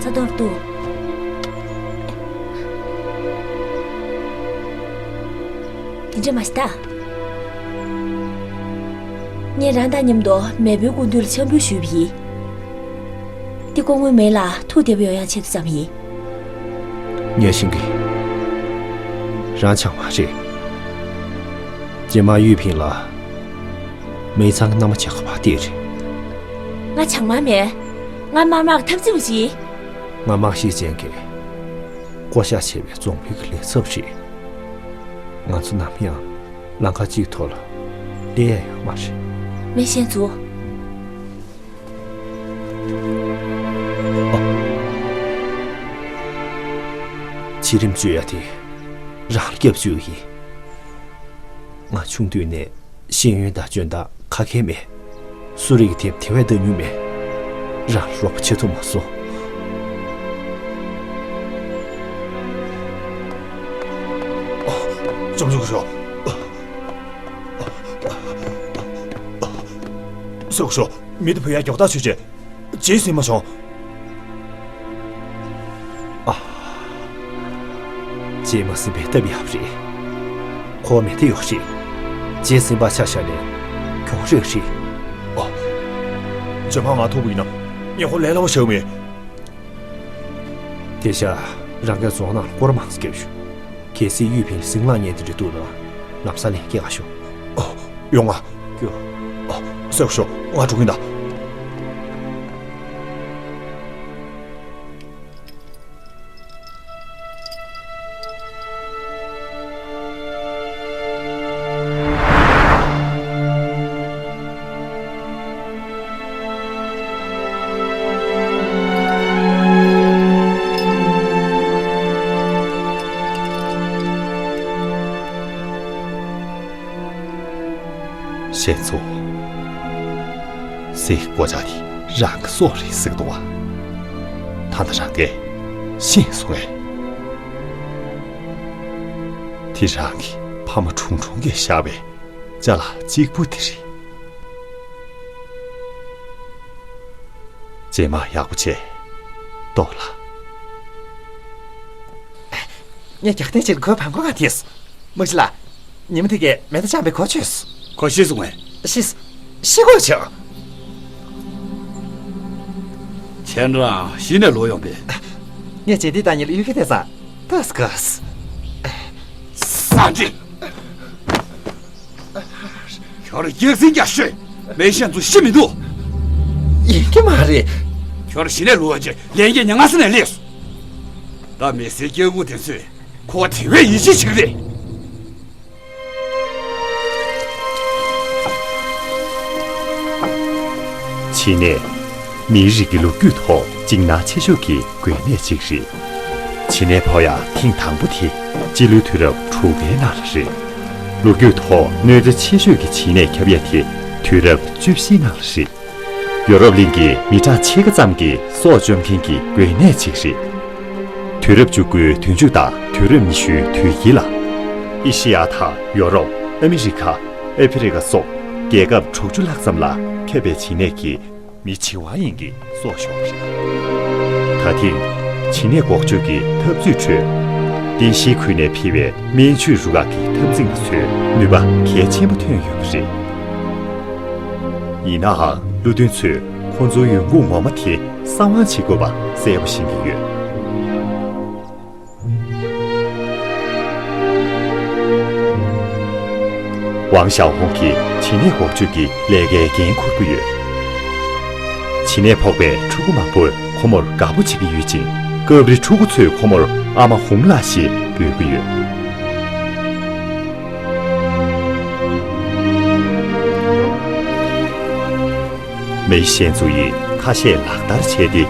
ཚ་གཏོར་འདུག། དེ་འདྲ་མ་བྱེད་ད། ངས་རང་དང་མཉམ་དུ་མེས་པོའི་སྐུ་མདུན་ལ་འཆམ་འབུལ་ཞུས་པ་ཡིན། འདི་སྐུ་ངོའི་མིང་ལ་ཐུགས་བདེ་པོ་ཡོང་ཡག་ཆེད་དུ་བརྩམས་ཡིན། ངས་ཤེས་ཀྱི། རང་བྱང་མ་རེད། རྗེས་མ་ཡུས་ཕིང་ལ་མིང་ཚང་གི་མནའ་མ་བྱེད་དགོས་པ་དེ་རེད། ང་བྱང་མ་མིན། ང་དམར་དམག་གི་འཐབ་འཛིང་པ་ཞིག་ཡིན། ང་དམག་ཤེད་ཅན་གྱི་བསྐོ་བཞག་བྱས་པའི་རྫོང་དཔོན་གྱི་ལས་ཚབ་རེད། ང་ཚོ་ནམ་ཡང་ལམ་ཁ་གཅིག་ཐོག་ལ་སླེབས་ཡ་ཡོད་མ་རེད། མེ་ཤན་ཚུ། ཨ། བྱི་རིམ་བཅོས་ཡ་དེ་རང་ལ་སྐྱབས་བཅོལ་ཡིན། ང་ཆུང་དུས་ནས་ཤེས་ཡོན་དང་འཇོན་ཐང་ཁ་ཁེལ་མེད། གསོ་རིག་གི་དེབ་དེ་བས་ལྟ་མྱོང་མེད། རང་ལ་རོགས་པ་བྱེད་ཐུབ་མ་སོང་། ཨ། ལྕམ་སྐུ་ཞབས། སྐུ་ཞབས། མི་དེ་བུད་ཡ་མགྱོགས་ཐག་ཆོད་ཅིག། རྗེས་ཟིན་མ་བྱུང་། ཨ། རྗེས་མ་ཟིན་པའི་སྟབས་ཡག་རེད། ཁོ་མེ་མདའ་ཡོད་རེད། རྗེས་ཟིན་པ་ཆ་བཞག་ནས་མགྱོགས་རེད་རེད། ཨ། རྗེས་མ་ང་ཐུག་པ་ཡིན་ན་ངས་ཁོ་ལས་སླ་པོ་བྱ་གི་མེད། དེ་ཤ་རང་གི་རྫོང་ནང་སྐོར་མང་ཙམ་བརྒྱབ་ཤོག། གལ་སྲིད་གཡུ་ཕིང་ཟིང་ལངས་ཉེན་དེ་འདྲ་འདུག་ན་ལམ་སང་ལན་སྐྱེལ་ག་ཤོག། ཨོ། ཡོང་ང་། ཀྱོ། ཨོ། སེ་ཞོ། ང་འགྲོ་གིན་ད། ཞེས་སོ། སའི་སྒོ་ལྕགས་དེ་རང་གི་སྲོག་རེད་ཟེར་གི་འདུག་བ། ད་ལྟ་རང་གིས་ཤེས་སོང་ངས། དེ་རང་གི་ཕ་མ་དྲུང་དྲུང་གིས་བཞག་པའི་ཅ་ལག་གཅིག་པུ་དེ་རེད། རྗེས་མ་ཡག་པོ་བྱས། ལྟོས་ལ། ངས་རྒྱག་ཐེངས་གཅིག་ལ་ཁོའི་བང་གོ་ག་ཐེངས། མ་གཞི་ལ། ཉི་མ་དེ་གས་མེ་མདའ་བཅག་པའི་གོ་ཆོད་སོང་། ཁོ་ཤི་སོང་ངས། ཤི། ཤི་དགོས་བྱུང་། ཁྱེད་རང་གཞི་ནས་ལོག་ཡོང་པས། ངས་རྗེས་འདེད་བཏང་ཉིན་ལ་གཡུལ་ཁ་དེ་ཚང་ཏོག་ཙམ་དགོས། ས་འདི། ཁྱོད་རང་སྐྱག་རྫུན་རྒྱག་ཤོད། མེ་ཤན་ཚོ་ཤི་མི་འདུག། ཡིན་གྱི་མ་རེད། ཁྱོད་རང་གཞི་ནས་ལོག་ཡོང་རྗེས་ལས་འགན་ཉམས་སུ་ནས་སླེབས་སོང་། ད་མི་སེར་སྐྱེ་དགུ་དེ་ཚོས་ཁོ་དེ་བས་ཡིད་ཆེས་བྱེད་ཀྱི་རེད། བྱིས་ནད། མིའི་རིགས་ཀྱི་ལོ་རྒྱུས་ཐོག་འཇིགས་སྣང་ཆེ་ཤོས་ཀྱི་འགོས་ནད་ཅིག་རེད། བྱིས་ནད་ཕོག་ཡག་ཐེངས་དང་པོ་དེ་སྤྱི་ལོའི་དུས་རབས་དྲུག་པའི་ནང་ལ་རེད། ལོ་རྒྱུས་ཐོག་གནོད་འཚེ་ཆེ་ཤོས་ཀྱི་བྱིས་ནད་ཁྱབ་ཡག་དེ་དུས་རབས་བཅུ་བཞིའི་ནང་ལ་རེད། ཡོ་རོབ་གླིང་གི་མི་གྲངས་ཕྱེད་ཀ་ཙམ་གྱི་སྲོག་བཅོམ་མཁན་གྱི་འགོས་ནད་ཅིག་རེད། དུས་རབས་བཅུ་དགུའི་དུས་མཇུག་དང་དུས་རབས་ཉི་ཤུའི་དུས་དཀྱིལ་ལ། ཨེ་ཤི་ཡ་དང་ཡོ་རོབ། ཨ་མི་རི་ཁ། ཨ་ཕི་རི་ཀ་སོགས་རྒྱལ་ཁབ་དྲུག་ཅུ་ལྷག་ཙམ་ལ་ཁྱབ་པའི་བྱེད་གནས་ཀྱི་མི་བྱེ་བ་ཡིན་གྱི་སྲོག་ཤོར་བ་རེད། ད་ཐེངས་བྱེད་གནས་འགོག་བཅོས་ཀྱི་འཐབ་རྩོད་ཁྲོད། ལྡན་ཞིང་ཁུལ་ནས་ཕུལ་བའི་སྨན་བཅོས་རུ་ཁག་གི་འཐབ་འཛིང་པ་ཚོས་ནུས་པ་གལ་ཆེན་པོ་ཐོན་ཡོད་པ་རེད། ཡིན་ནའང་། བློ་མཐུན་ཚོས་ཁོང་ཚོའི་ཡོང་ཁུངས་ངོ་མ་དེ་གསང་བ་བྱེད་དགོས་པ་གསལ་པོ་ཤེས་ཀྱི་ཡོད། ཝང་ཞའོ་ཧུང་གིས་བྱེད་གནས་འགོག་བཅོས་ཀྱི་ལས་ཀའི་འགན་འཁུར་གྱི་ཡོད། བྱེད་གནས་ཕོག་པའི་ཕྲུ་གུ་མང་པོས་ཁོ་མོར་དགའ་པོ་བྱེད་ཀྱི་ཡོད་ཅིང་། སྐབས་རེ་ཕྲུ་གུ་ཚོས་ཁོ་མོར་ཨ་མ་ཧུང་ལགས་ཞེས་འབོད་ཀྱི་ཡོད། མེའི་ཞན་ཙུའུ་ཡིས་ཁ་ཤས་ལག་བསྟར་བྱས་ཏེ།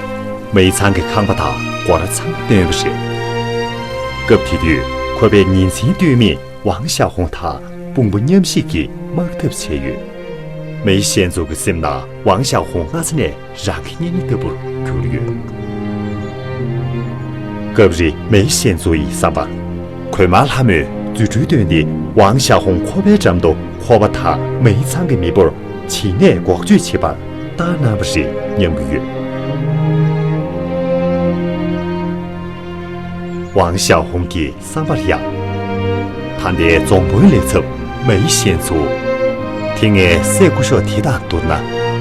མེའི་ཚང་གི་ཁང་པ་དང་སྒོ་ར་ཚང་མ་བཏོན་པ་རེད། སྐབས་དེ་དུས་ཁོ་པའི་ཉིན་མཚན་ལྟོས་མེད་ཝང་ཞའོ་ཧུང་དང་དཔུང་པ་མཉམ་གཤིབ་ཀྱིས་དམག་འཐབ་བྱས་ཡོད། མེའི་ཞན་ཙུའུ་གི་སེམས་ནང་ཝང་ཞའོ་ཧུང་སྔ་ས་ནས་རང་གི་གཉེན་ཉེ་ལྟ་བུར་གྱུར་ཡོད། སྐབས་རེ་མེའི་ཞན་ཙུའུ་ཡི་བསམ་པར། གོས་དམར་ལྷ་མོས་རྫུ་འཕྲུལ་བཏོན་ཏེ་ཝང་ཞའོ་ཧུང་ཁོ་པའི་འགྲམ་དུ་ཁོ་པ་དང་མེའི་ཚང་གི་མི་འབོར་བྱེད་གནས་འགོག་བཅོས་བྱེད་པར་བཏང་གནང་བ་རེད་སྙམ་གྱི་ཡོད། ཝང་ཞའོ་ཧུང་གི་བསམ་པར་ཡང་། ད་ལྟའི་རྫོང་དཔོན་ལས་ཚབ་མེའི་ཞན་ཙུའུ། དེ་སྔའི་སྲས་སྐུ་ཞབས་དེ་དང་བསྡུར་ན་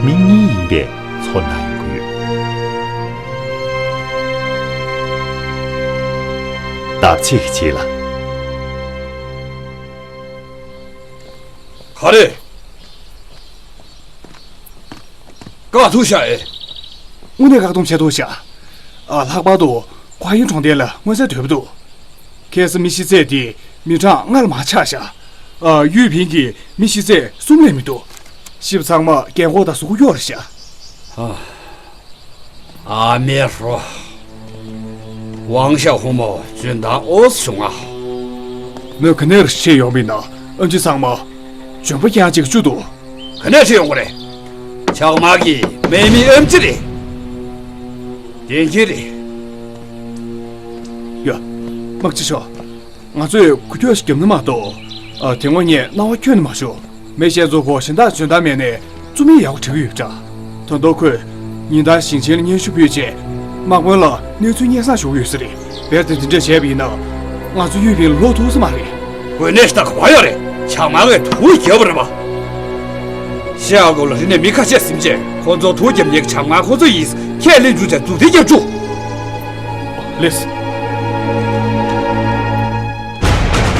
མི་གཉིས་ཡིན་པའི་ཚོར་སྣང་ཡོང་གི་ཡོད། བརྡབ་ཆད་ཀྱི་རྗེས་ལ། ག་རེ། བཀག་ཐུག་ཤག་ཨེ། དངོས་གནས་བཀག་སྡོམ་བྱས་ཐུག་ཤག་ཨ། ལྷག་པར་དུ་ཧྭ་ཡིན་གྲོང་རྡལ་ལ་མངོན་གསལ་དོད་པོ་འདུག་ཁ་སང་མི་ཤི་ཚད་དེ་མི་གྲངས་ལྔ་ལ་མར་ཆག་ཤག་ཨ། ཡུས་ཕིང་གི་མི་ཤི་ཚད་གསུམ་ལས་མི་འདུག་ཤི་བ་ཚང་མ་རྒན་འཁོགས་དང་གཟུགས་པོ་གཡོག་རེད་ཤག་ཨ། ཨ་མའི་རོ། ཝང་ཞའོ་ཧུང་མོ་འཇོན་ཐང་ཨོ་ཙི་བྱུང་ང་། མོས་ག་ནས་རེ་ཁྲིད་ཡོང་བ་ཡིན་ན། ཨེམ་ཆི་ཚང་མ་འཇོན་པོ་རྐྱང་གཅིག་བཅུ་འདུག་ག་ནས་ཁྲིད་ཡོང་གི་རེད། ཇག་དམག་གི་མེ་མི་ཨེམ་ཆི་རེད། བདེན་འཁེལ་རེད། ཡ། དམག་སྤྱི་ཤོག་ང་ཚོས་འགུལ་སྐྱོད་ཞིག་བརྒྱབ་ན་མ་གཏོགས། ཨ། དེ་སྔོན་ངས་སྣང་བ་ཁྱོན་ནས་མ་ཤོར། མེ་ཤན་ཚོ་ཁོ་གཞན་དག་འཇོན་ཐང་མེད་ནས་རྩོམ་ཡིག་ཡག་པོ་བྲིས་ཀྱི་ཡོད་པ་འདྲ། ད་དུང་ཁོས་ཉིན་ལྟར་ཞིང་ཆེན་ལ་སྙན་ཞུ་ཕུལ་རྗེས། དམག་དཔོན་ལ་གནས་ཚུལ་སྙན་སེང་ཞུ་གི་ཡོད་ས་རེད། རྦད་དེ་འདི་འདྲ་བྱས་པ་ཡིན་ན། ང་ཚོ་ཡུས་ཕིང་ལ་ལོག་ཐུབ་ས་མ་རེད། དངོས་གནས་ཤ་སྟག་ག་པར་ཡོད་རེད། ཇག་དམག་གིས་དུག་བརྒྱབ་པ་རེད་པ། ཤ་ཀོ་ལ་རི་ནས་མི་ཁ་ཤས་ཟིན་རྗེས་ཁོ་ཚོ་དུག་བརྒྱབ་མཁན་གྱི་ཇག་དམག་ཁོ་ཚོ་ཡིན་ཁས་ལེན་བྱུང་ཚེ་མཛུབ་ཐེལ་བརྒྱབ་བཅུག་ལེགས།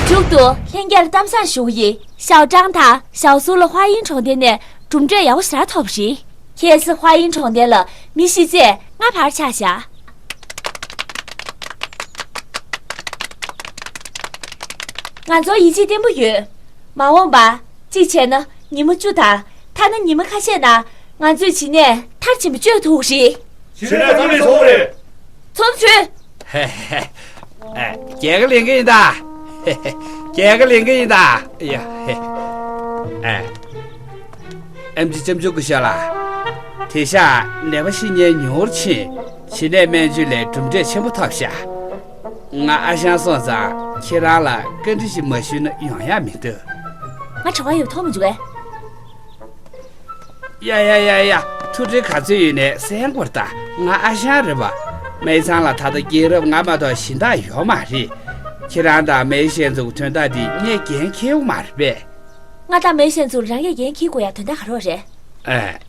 མཇུག་ཏུ་ལྷན་རྒྱས་ལ་གཏམ་བཟང་ཞུ་གི་ཡིན། ཞའོ་ཀྲང་དང་ཞའོ་སུའུ་ལ་ཧྭ་ཡིན་གྲོང་རྡལ་ནས་གྲུབ་འབྲས་ཡག་པོ་ཞེ་དྲག་ཐོབ་པ་རེད། ཁ་སང་ཧྭ་ཡིན་གྲོང་རྡལ་ལ་མི་ཤི་ཚད་ལྔ་བར་ཆག་བཞག་ང་ཚོར་ཡིད་ཆེས་བརྟན་པོ་ཡོད། མ་འོངས་པ། གཅིག་བྱས་ན་ཉི་མ་བཅུ་དང་། ཐ་ན་ཉི་མ་ཁ་ཤས་ནང་ང་ཚོས་བྱེད་གནས་མཐར་ཕྱིན་པ་བཅོས་ཐུབ་ཀྱི་རེད། བྱེད་གནས་རྩ་མེད་བཟོ་གི་རེད། ཚོམ་བྱོས། ཧེ་ཧེ། ཨ། རྒྱལ་ཁ་ལེན་གི་ཡིན་ད། ཧེ་ཧེ། རྒྱལ་ཁ་ལེན་གི་ཡིན་ད། ཡ་ཧེ། ཨ། ཨེམ་ཆི་ལྕམ་ཆུང་སྐུ་ཞབས་ལགས། དེང་སང་ནད་པ་ཤི་མཁན་ཉུང་རུ་ཕྱིན། བྱེད་གནས་སྨན་བཅོས་ལས་གྲུབ་འབྲས་ཆེན་པོ་ཐོབ་ཤག་ང་ཨ་ཞང་སོང་ཙང་ཁྱེད་རང་ལ་བཀའ་འདྲི་ཞིག་མ་ཞུས་ན་ཡོང་ཡག་མི་འདུག་ང་དྲི་བ་ཡོད་མཐོང་མི་འཇུག་གས། ཡ་ཡ་ཡ་ཡ། ཐུགས་ཁྲལ་ག་ཚོད་ཡོད་ནའི་སེམས་ཁུར་ད། ང་ཨ་ཞང་རེད་པ། མེ་ཚང་ལ་ད་ལྟ་རྒན་རབས་ང་མ་གཏོགས་གཞན་དག་ཡོད་མ་རེད། ཁྱེད་རང་དང་མེ་ཤན་ཚོ་གི་དོན་དག་འདི་ངས་འགན་འཁྱེར་ཡོད་མ་རེད་པས། ང་དང་མེ་ཤན་ཚོ་རང་གིས་འགན་འཁྱེར་དགོས་ཡ་དོན་དག་ག་རེ་རེད། ཨེ།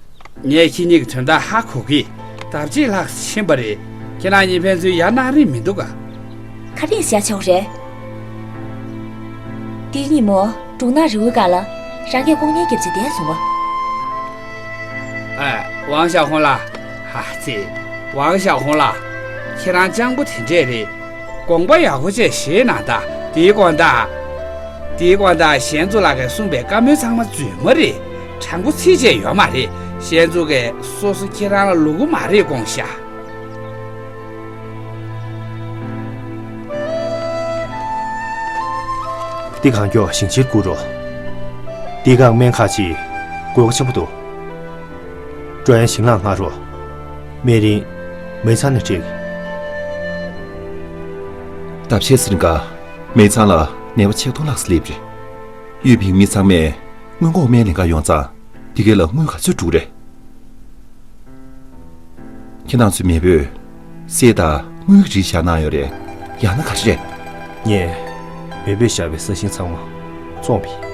ངས་ཁྱེད་གཉིས་ཀྱི་དོན་དག་ཧ་གོ་གི། ཟླ་གཅིག་ལྷག་ཕྱིན་པ་རེད། ཁྱེད་རང་གཉིས་ཕན་ཚུན་ཡར་གནང་རིན་མི་འདུག་ག་ཁ་རིང་ཞལ་ཆེ་བ་རེད། འདིའི་ཉིན་མོ་འབྲུག་ནག་རི་བོའི་སྒང་ལ་རང་གིས་ལྐོག་རྔན་བརྒྱབ་བྱས་བསྡད་སོང་བ། ཨ། ཝང་ཞའོ་ཧུང་ལགས། ཧ་ཙི། ཝང་ཞའོ་ཧུང་ལགས། ཁྱེད་རང་སྤྱང་པོ་དེ་འདྲས་རེད། དགོངས་པ་ཡག་པོ་བྱས་བཞེས་གནང་ད། དེའི་དགོང་དག་དེའི་དགོང་དག་ཞན་ཙུའུ་ལགས་ཀྱིས་གསུངས་པའི་བཀའ་མོལ་ཚང་མ་རྫུན་མ་རེད། དྲང་པོ་ཚིག་བཅད་ཡོད་མ་རེད། ཞན་ཙུའུ་གིས་སོ་སོ་ཁྱེད་རང་ལ་ལུ་གུ་མ་རེད་དགོངས་ཤག་འདི་གང་མགྱོགས་ཞིང་ཆེར་བསྐུར་རོགས། འདི་གང་སྨན་ཁག་ཅིག་དགོས་མཁོ་ཆེན་པོ་འདུག་ཀྲོ་ཡན་ཞིང་ལངས་སྔ་རོགས། སྨན་རིན། མེ་ཚང་ནས་སྤྲད། ལྟ་བཤལ་ཟིན་ག་མེ་ཚང་ལ། ནད་པ་ཆིག་སྟོང་ལྷག་ཙམ་སླེབས་རེད། གཡུས་ཕིང་མི་ཚང་མས་སྔོན་འགོག་སྨན་ལེན་ག་ཡོང་ཙང་། དེ་གའི་ལ་དངུལ་ག་ཚོད་འགྲོ་གི་རེད། ཁྱེད་རང་ཚོའི་མེས་པོས་གསེར་དང་དངུལ་གྱི་རིགས་བཞག་གནང་ཡོད་རེད། ཡང་ན་ག་རེ་རེད། ངས་མེས་པོས་བཞག་པའི་ས་ཞིང་ཚང་མ་བཙོངས་པ་ཡིན།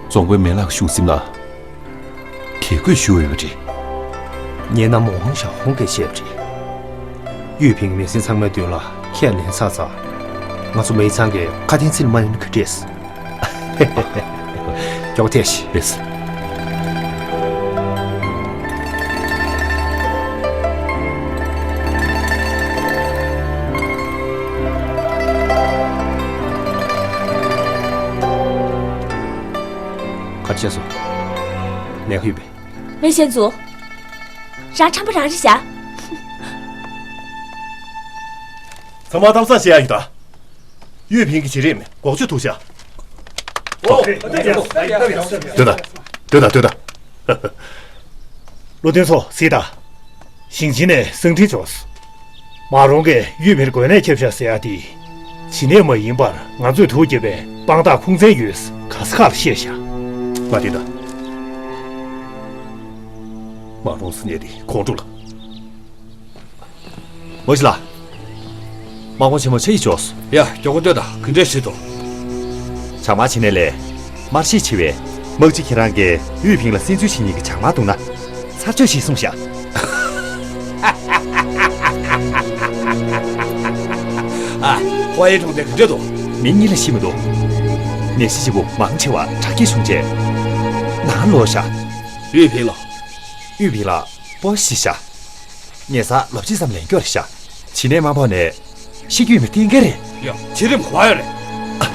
རྫོང་དཔོན་མེ་ལགས་གཞུང་སེམས་ལ་དད་གུས་ཞུ་འོས་པ་རེད། ངས་གནམ་ཝང་ཞའོ་ཧུང་གིས་བཤད་པ་རེད། གཡུས་ཕིང་མི་སེར་ཚང་མའི་མདུན་ལ་ཁས་ལེན་ཚར་ཙང་། ང་ཚོ་མི་ཚང་གིས་ཁ་དན་ཚིག་མ་ཡིན་ག་འདྲས། མགྱོགས་ཐལ་ཞིག་རེད། ག་རེ་བྱས་སོང་། ལས་ཀ་ཡོད་པས། ཝེ་ཞན་ཙུའུ། རང་ཁྲམ་པ་རང་རེད་ཤག་ཚང་མ་གཏམ་བཟང་བཤད་ཡ་ཡིན་ད། གཡུས་ཕིང་གི་བྱེད་རིམ་འགོག་བཅོས་ཐུག་ཤག་ཨོ། སྡོད་ད། སྡོད་ད། སྡོད་ད། བློ་མཐུན་ཚོ་གཟིགས་དང་། ཞིང་ཆེན་ནས་གསང་འཕྲིན་བྱུང་སོང་། མ་རུང་གིས་གཡུས་ཕིང་གོ་གནས་ཁྱབ་ཤག་ཟེར་ཡ་དེ། ཇི་ནས་མ་ཡིན་པར་ང་ཚོས་ཐུགས་དགྱེས་པའི་དཔང་རྟགས་ཁུངས་བཙན་ཡོད་ག་ས་ག་ལ་བཤད་ཤག་ང་དེ་ད། མ་རུང་ཟེར་ནས་དེ་ཁོང་ཁྲོ་ལ། མོ་ཞི་ལ། དམག་དཔོན་ཆེན་མོ་ཆ་ཡི་ཅོས། ཡ། མགྱོགས་པོ་སྡོད་དང་། ག་འདྲས་བྱེད་དོ། བྱ་དམག་བྱེད་ནས་ལས། དམར་ཤེད་ཆེ་བས། དམག་སྤྱི་ཁྱེད་རང་གིས་གཡུས་ཕིང་ལ་བསིལ་ཚོད་བྱེད་མཁན་གྱི་བྱ་དམག་འདུག་ན། ཚར་གཅོད་བྱེད་གསུངས་ཤག་ཨ། ཧྭ་ཡི་གྲོང་སྡེ་ག་འདྲས་འདུག་མི་གཉིས་ལ་ཤི་མི་འདུག་ནད་གཞི་ལྗིད་པོ་མང་ཆེ་བ་དྲག་སྐྱེད་བྱུང་རྗེས། ནང་ལོག་ཤག་གཡུས་ཕིང་ལ། གཡུས་ཕིང་ལ་སྤོ་ཤི་ཤག་ཉེ་ས་ལོ་གཅིག་ཙམ་ལས་མགྱོགས་རེད་ཤག་ཇི་ནས་མ་ཕོག་ནས་ཤི་རྒྱུ་ཡིན་པ་གཏན་འཁེལ་རེད། ཡ། བྱེད་རིམ་ག་པར་ཡོད་རེད། ཨ།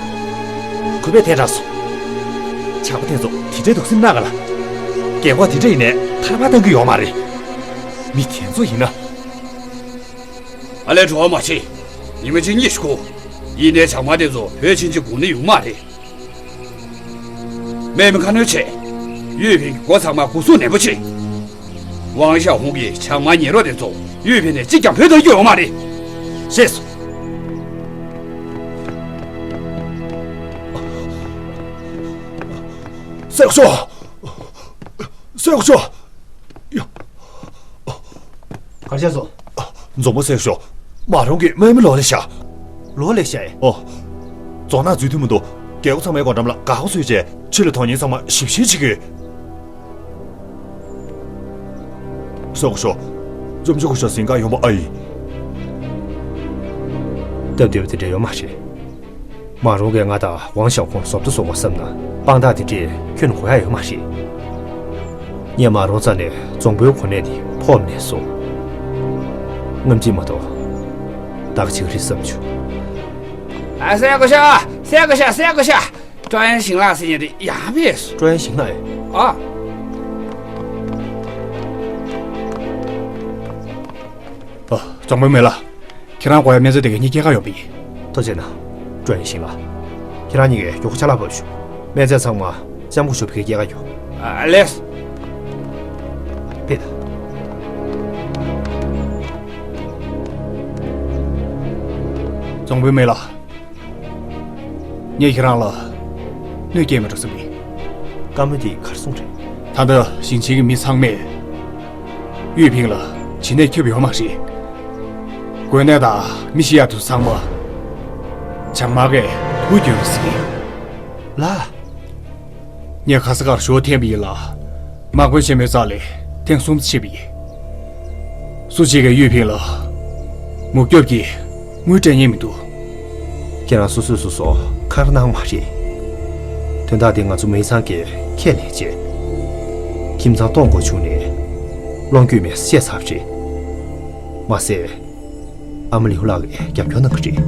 གུས་པས་ཐལ་དྲགས་སོང་། ཇག་པ་དེ་ཚོ་དེ་འདྲའི་སྡུག་སེམས་གནང་ག་ལ། རྒན་གོག་དེ་འདྲ་ཡིན་ནའི་ཐར་པ་བཏང་གི་ཡོད་མ་རེད། མི་དེ་ཚོ་ཡིན་ན། ཨ་ལས། བྲོ་བ་མ་བྱེད། ཉི་མ་གཅིག་གཉིད་ཤིག་ཁུག་ཡིན་ནའི་ཇག་དམག་དེ་ཚོ་བོད་ཕྱིན་ཆད་དགོངས་ནི་ཡོད་མ་རེད། སྨན་མི་ཁ་སྣོན་བྱས། གཡུས་ཕིང་གི་སྒོ་ཚང་མ་སྒོ་སྲུང་ནན་པོ་བྱེད། ཝང་ཞའོ་ཧུང་གིས་ཇག་དམག་ཉེན་རོགས་དེ་ཚོ་གཡུས་ཕིང་ནས་གཅིག་ཀྱང་བུད་གཏོང་རྒྱུ་ཡོད་མ་རེད། ཤེས་སོང་། སེའུ་ཞོ། སེའུ་ཞོ། ཡ། ག་རེ་བྱས་སོང་། རྫོང་དཔོན་སེའུ་ཞོ། མ་རུང་གིས་དམག་མི་ལོག་སླེབས་ཤག་ལོག་སླེབས་ཤག་ཨེ། ཨོ། རྫོང་ནང་འཛུལ་ཐུབ་མི་འདུག་རྒྱལ་སྒོ་ཚང་མའི་སྒོ་འགྲམ་ལ་འགག་སྒོ་བཟོས་རྗེས་ཕྱི་ལ་དོན་གཉེར་ཚང་མ་ཞིབ་བཤེར་བྱེད་ཀྱི་ཡོད། སེའུ་ཞོ། འཇོམས་བྱེད་དགོས་ཤག་ཟིན་ག་ཡོང་པ་ཨ་ཡིན། སྟབས་བདེ་བ་དེ་འདྲ་ཡོད་མ་རེད། མ་རུང་གིས་ང་དང་ཝང་ཞའོ་ཧུང་བཟོ་ལྟ་བཟོ་དགོས་བསམ་ན་དཔང་རྟགས་དེ་འདྲས་ཁྱོན་ནས་དགོས་ཡ་ཡོད་མ་རེད། ངས་མ་རུང་རྩ་ནས་རྫོང་དཔོན་གོ་གནས་དེ་ཕོག་མེད་སོང་། སྔ་ཕྱི་མ་གཏོགས་ད་ག་བྱེད་ཀྱི་རེད་བསམ་བྱུང་། ཨ། སེའུ་ཞོ། སེའུ་ཞོ། སེའུ་ཞོ། ཀྲོ་ཡན་ཞིང་ལགས་ཟེར་མཁན་དེ་ཡང་མེད་སོང་། ཀྲོ་ཡན་ཞིང་ལགས་ཨེ། ཨ། ཨ། རྫོང་དཔོན་མེ་ལགས། ཁྱེད་རང་དགོས་ཡ་སྨན་རྫས་དེ་ག་གཉིས་སྐྱེལ་ག་ཡོང་པ་ཡིན། ཐུགས་རྗེ་གནང་། ཀྲོ་ཡན་ཞིང་ལགས། ཁྱེད་རང་གཉིས་ཀྱིས་མགྱོགས་པོ་ཅ་ལག་ཕབ་ཤོག་སྨན་རྫས་ཚང་མ་ལྕམ་སྐུ་ཞབས་ཀྱིས་སྐྱེལ་ག་ཡོང་། ཨ་ལས། ཕེབས་དང་། རྫོང་དཔོན་མེ་ལགས། ངས་ཁྱེད་རང་ལ་གནོད་སྐྱེལ་མི་འགྲོ་བསམ་གི། བཀའ་མོལ་དེ་ག་རེ་གསུངས་རེད། ད་ལྟ་ཞིང་ཆེན་གྱི་མི་ཚང་མས་གཡུས་ཕིང་ལ་བྱེད་གནས་ཁྱབ་ཡོད་མ་རེད། འགོས་ནད་དང་མི་ཤི་ཡག་དེ་ཚང་མ་ཇག་དམག་གིས་ཐུག་གྱོན་རེད་ཟེར་གི། ལགས། ངས་ག་ས་གར་ཞུ་བ་འཐེན་པ་ཡིན་ལ། དམག་དཔོན་ཆེན་མོའི་རྩ་ལས་ཐེངས་གསུམ་ཕྱིན་པ་ཡིན། སུ་གཅིག་གིས་གཡུས་ཕིང་ལ་མུག་སྐྱོབ་ཀྱི་དངུལ་སྤྲད་མཁན་མི་འདུག་ཁྱེད་རང་སོ་སོས་སོ་སོ་ཁ་གནང་མ་རེད། དོན་དག་འདི་ང་ཚོ་མི་ཚང་གིས་ཁས་ལེན་བྱས། ཁྱིམ་ཚང་གཏོང་དགོས་བྱུང་ནས་གློག་སྐུད་མེད་བཤད་ཚར་བ་རེད། མ་ཟད། ཨ་མ་ལིའུ་ལགས་ཀྱིས་རྒྱབ་སྐྱོར་གནང་གི་རེད།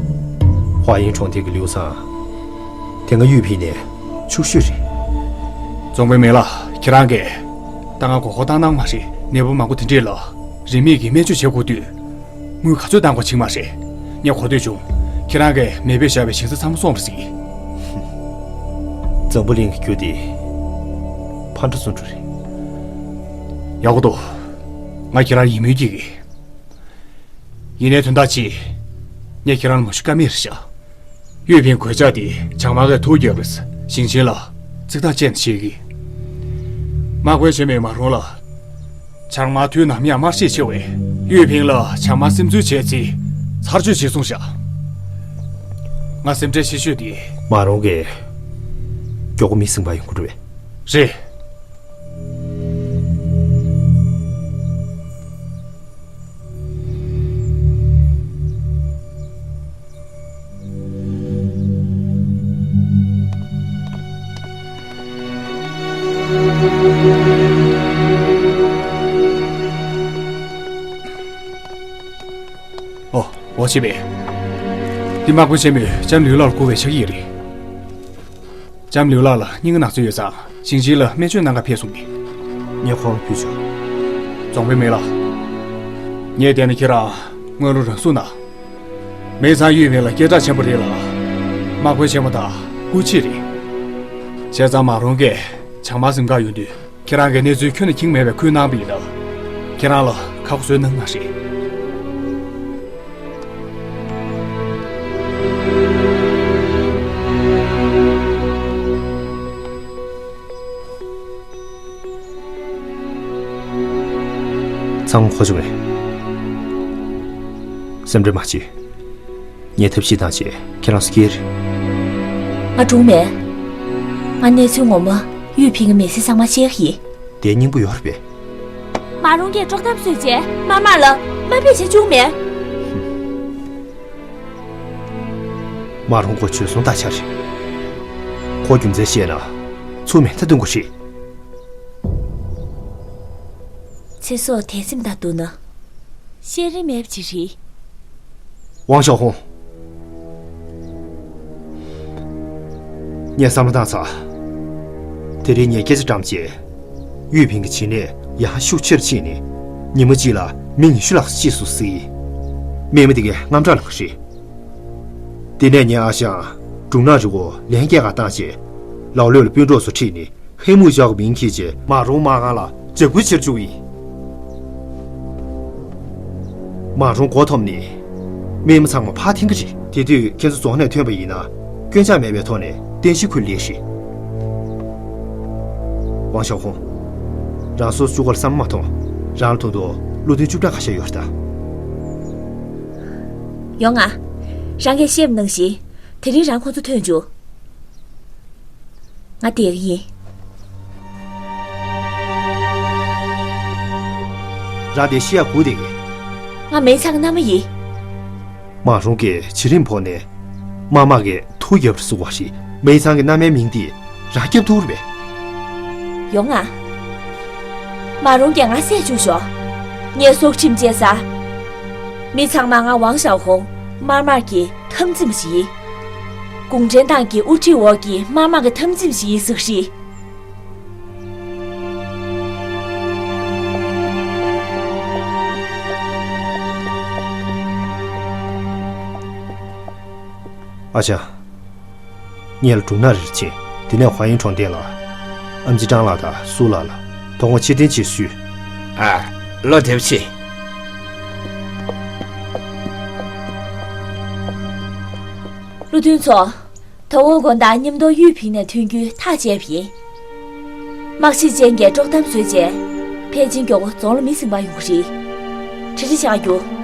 ཧྭ་ཡིན་གྲོང་རྡལ་གྱི་ལིའུ་ཚང་། དེ་སྔ་གཡུས་ཕིང་ནས་ཕྱུག་ཤོས་རེད། རྫོང་དཔོན་མེ་ལགས། ཁྱེད་རང་གིས་ད་ང་མགོ་སྐོར་བཏང་གནང་མ་རེད། ནད་པ་མང་པོ་དེ་འདྲས་ལ་རིན་མེད་ཀྱི་སྨན་བཅོས་བྱེད་དགོས་དུས། དངུལ་ག་ཚོད་གཏང་དགོས་ཕྱིན་མ་རེད། ངས་གོ་ཐོས་བྱུང་། ཁྱེད་རང་གིས་མེས་པོས་བཞག་པའི་ཞིང་ས་ཚང་མ་བཙོངས་རེད་ཟེར་གི། འཛམ་བུ་གླིང་གི་རྒྱུ་དེ་ཕར་འགྲོ་ཚུར་འགྲོ་རེད། ཡག་པོ་འདུག་ང་ཁྱེད་རང་ཡིད་སྨོན་སྐྱེ་གི། ཡིན་ནའི་དོན་དག་ཅིག་ངས་ཁྱེད་རང་ལ་མ་ཞུ་ཀ་མེད་རེད་ཤག་ཡུས་ཕིང་གོད་ཆག་དེ་བྱང་དམག་གིས་ཐུག་རྒྱབ་རེད། ཞིང་ཆེན་ལ་རྩིག་ཐག་བཅད་ནས་བཤད་ཀྱི། དམག་དཔོན་ཆེན་མོས་མ་རུང་ལ། བྱང་དམག་དུས་ནམ་ཡང་དམར་ཤེད་ཆེ་བས། ཡུས་ཕིང་ལ་བྱང་དམག་སིམ་འཛུལ་བྱས་ཚེ་ཚར་གཅོད་བྱེད་གསུངས་ཤག་ང་སེམས་ཁྲལ་ཆེ་ཤོས་དེ། མ་རུང་གིས་མགྱོགས་པོ་མི་ཟིན་པ་ཡོང་གི་རེད་པས། རེད། ཨོ། འོ་བྱས་པས། འདི་དམག་དཔོན་ཆེན་མོས་ལྕམ་ལུས་ལགས་ལ་བསྐུར་བའི་ཕྱག་ཡིག་རེད། ལྕམ་ལུས་ལགས་ལ་སྙིང་གི་ན་ཚ་ཡོད་ཙང་ཞིང་ཆེན་ལ་སྨན་བཅོས་གནང་གར་ཕེབས་གསུངས་ཀྱི། ངས་ཁོང་ལ་ཕུལ་ཆོག་རྫོང་དཔོན་མེ་ལགས། ངས་བལྟས་ན་ཁྱེད་རང་སྔོན་ལ་རང་སྲུང་གནང་། མེ་ཚང་ཡུས་ཕིང་ལ་སྐད་གྲགས་ཆེན་པོ་རེད་ལ། དམག་དཔོན་ཆེན་མོ་དང་སྐུ་མཆེད་རེད། བྱས་ཙང་མ་རུང་གིས་བྱང་དམག་ཟིན་གར་ཡོང་དུས་ཁྱེད་རང་གིས་གནས་ཚུལ་ཁྱོན་ནས་མཁྱེན་མེད་པའི་ཁུལ་གནང་པ་ཡིན་ན། ཁྱེད་རང་ལ་ཁག་པོ་བཟོས་གནང་གི་མ་རེད། ཚང་མ་གོ་བྱུང་ངས། སེམས་ཁྲལ་མ་བྱེད། ངས་ཐབས་ཤེས་བཏང་བྱས་ཁྱེད་རང་ཚོ་སྐྱེལ། ང་གྲོངས་མེད། ང་གནས་ཚུལ་ངོ་མ་ཡུས་ཕིང་གི་མི་ཚེ་ཚང་མ་ཤེས་ཀྱི་ཡིན། དེའི་སྙིང་པོ་ཡོད་རེད་པས། མ་རུང་གིས་དཀྲོག་གཏམ་བཟོས་རྗེས་དམར་དམག་ལ་དམའ་འབེབས་བྱེད་བཅུག་མེད། མ་རུང་ཁོ་བྱོལ་སོང་དག་ཆ་རེད། ཁོ་རྒྱུ་མཚན་བཤད་ན་ཚུར་མེ་མདའ་གཏོང་གི་རེད། ཚེ་སྲོག་དལ་ཚིམ་དང་བསྡུར་ན། བཤད་རིན་མེད་པ་ཅིག་རེད། ཝང་ཞའོ་ཧུང་། ངས་བསམ་བློ་བཏང་ཚར། དེ་རིང་ངས་སྐད་ཆ་བཀྲམ་བྱས། ཡུས་ཕིང་གི་བྱེད་ལས་ཡང་ཤུགས་ཆེར་ཕྱིན་ནས། ཉི་མ་གཅིག་ལ་མི་ཉི་ཤུ་ལྷག་ཙམ་གཅིག་སུ་བསད། རྨས་མ་དེ་གའི་དངངས་སྐྲག་ལངས་པ་རེད། དེ་ནས་ངས་ཨ་ཞང་སྒྲུང་ནག་རི་བོ་ལན་སྐྱེལ་གར་བཏང་བྱས། ལའོ་ལོས་ལ་སྤུན་གྲོགས་ཚོ་ཁྲིད་ནས། ཧེ་མུའུ་ཅའོ་གི་མིང་འཁྱེར་རྗེས། མ་རུང་དམག་ཁང་ལ་འཇབ་རྒོལ་བྱེད་བཅུག་ཡིན། མ་རུང་མགོ་འཐོམས་ནས། རྨས་མ་ཚང་མ་ཕར་འཐེན་གྱི་རེད། དེ་དུས་ཁྱེད་ཚོ་རྫོང་ནས་ཐོན་པ་ཡིན་ན། སྐྱོན་ཆག་མེད་པའི་ཐོག་ནས་རྟེན་གཞི་ཁུལ་ལས་རེད། ཝང་ཞའོ་ཧུང་། རང་སོ་སོ་གཅིག་པོ་ལ་བསམ་བློ་མ་ཐོངས། རང་ལ་ད་དུང་བློ་མཐུན་བཅུ་ཕྲག་ཁ་ཤས་ཡོད་རེད་ད། ཡོང་ང་། རང་གིས་བཤད་པ་ནང་བཞིན། དེ་རིང་རང་ཁོང་ཚོ་ཐོན་བཅུག་ང་བསྡད་ཀྱི་ཡིན། རང་དེ་ཤི་ཡ་སྒུག་བསྡད་ཀྱི། ང་མེ་ཚང་གི་མནའ་མ་ཡིན། མ་རུང་གིས་བྱི་རིམ་ཕོག་ནས། དམར་དམག་གིས་ཐུག་རྒྱབ་རེད་གསུངས་པ་རེད། མེ་ཚང་གི་མནའ་མའི་མིང་དེ་རང་རྒྱབ་ཐུག་རེད་པས། ཡོང་ང་། མ་རུང་གིས་ང་བསད་བཅུག་ཤོག་ངས་སྲོག་ཁྲིམས་བཅད་ཚར། མི་ཚང་མ་ང་ཝང་ཞའོ་ཧུང་དམར་དམག་གི་འཐབ་འཛིང་པ་ཞིག་ཡིན། གུང་ཁྲན་ཏང་གི་དབུ་ཁྲིད་འོག་གི་དམར་དམག་གི་འཐབ་འཛིང་པ་ཞིག་ཡིན་ཟེར་གྱི་རེད། ཨ་ཅག་ངེད་ལ་སྒྲུང་ནག་རིར་ཕྱིན། དེ་ནས་ཧྭ་ཡིན་གྲོང་རྡལ་ལ། ཨམ་ཆི་ཀྲང་ལགས་དང་སུའུ་ལགས་ལ་དོ་དགོང་ཕྱིར་འཐེན་ཆེད་ཞུས། ཨ། བློ་བདེ་པོ་བྱེད། བློ་མཐུན་ཚོ། དོ་དགོང་དགོང་དག་མཉམ་དུ་ཡུས་ཕིང་ནས་ཐོན་རྒྱུའི་ཐག་བཅད་པ་ཡིན། དམག་ཞི་ཅན་གྱིས་དཀྲོག་གཏམ་བཟོས་རྗེས། ཕལ་ཆེར་མགྱོགས་པོ་རྫོང་ལ་མི་ཟིན་པ་ཡོང་གི་རེད། གྲ་སྒྲིག་བྱ་རྒྱུ། བློ་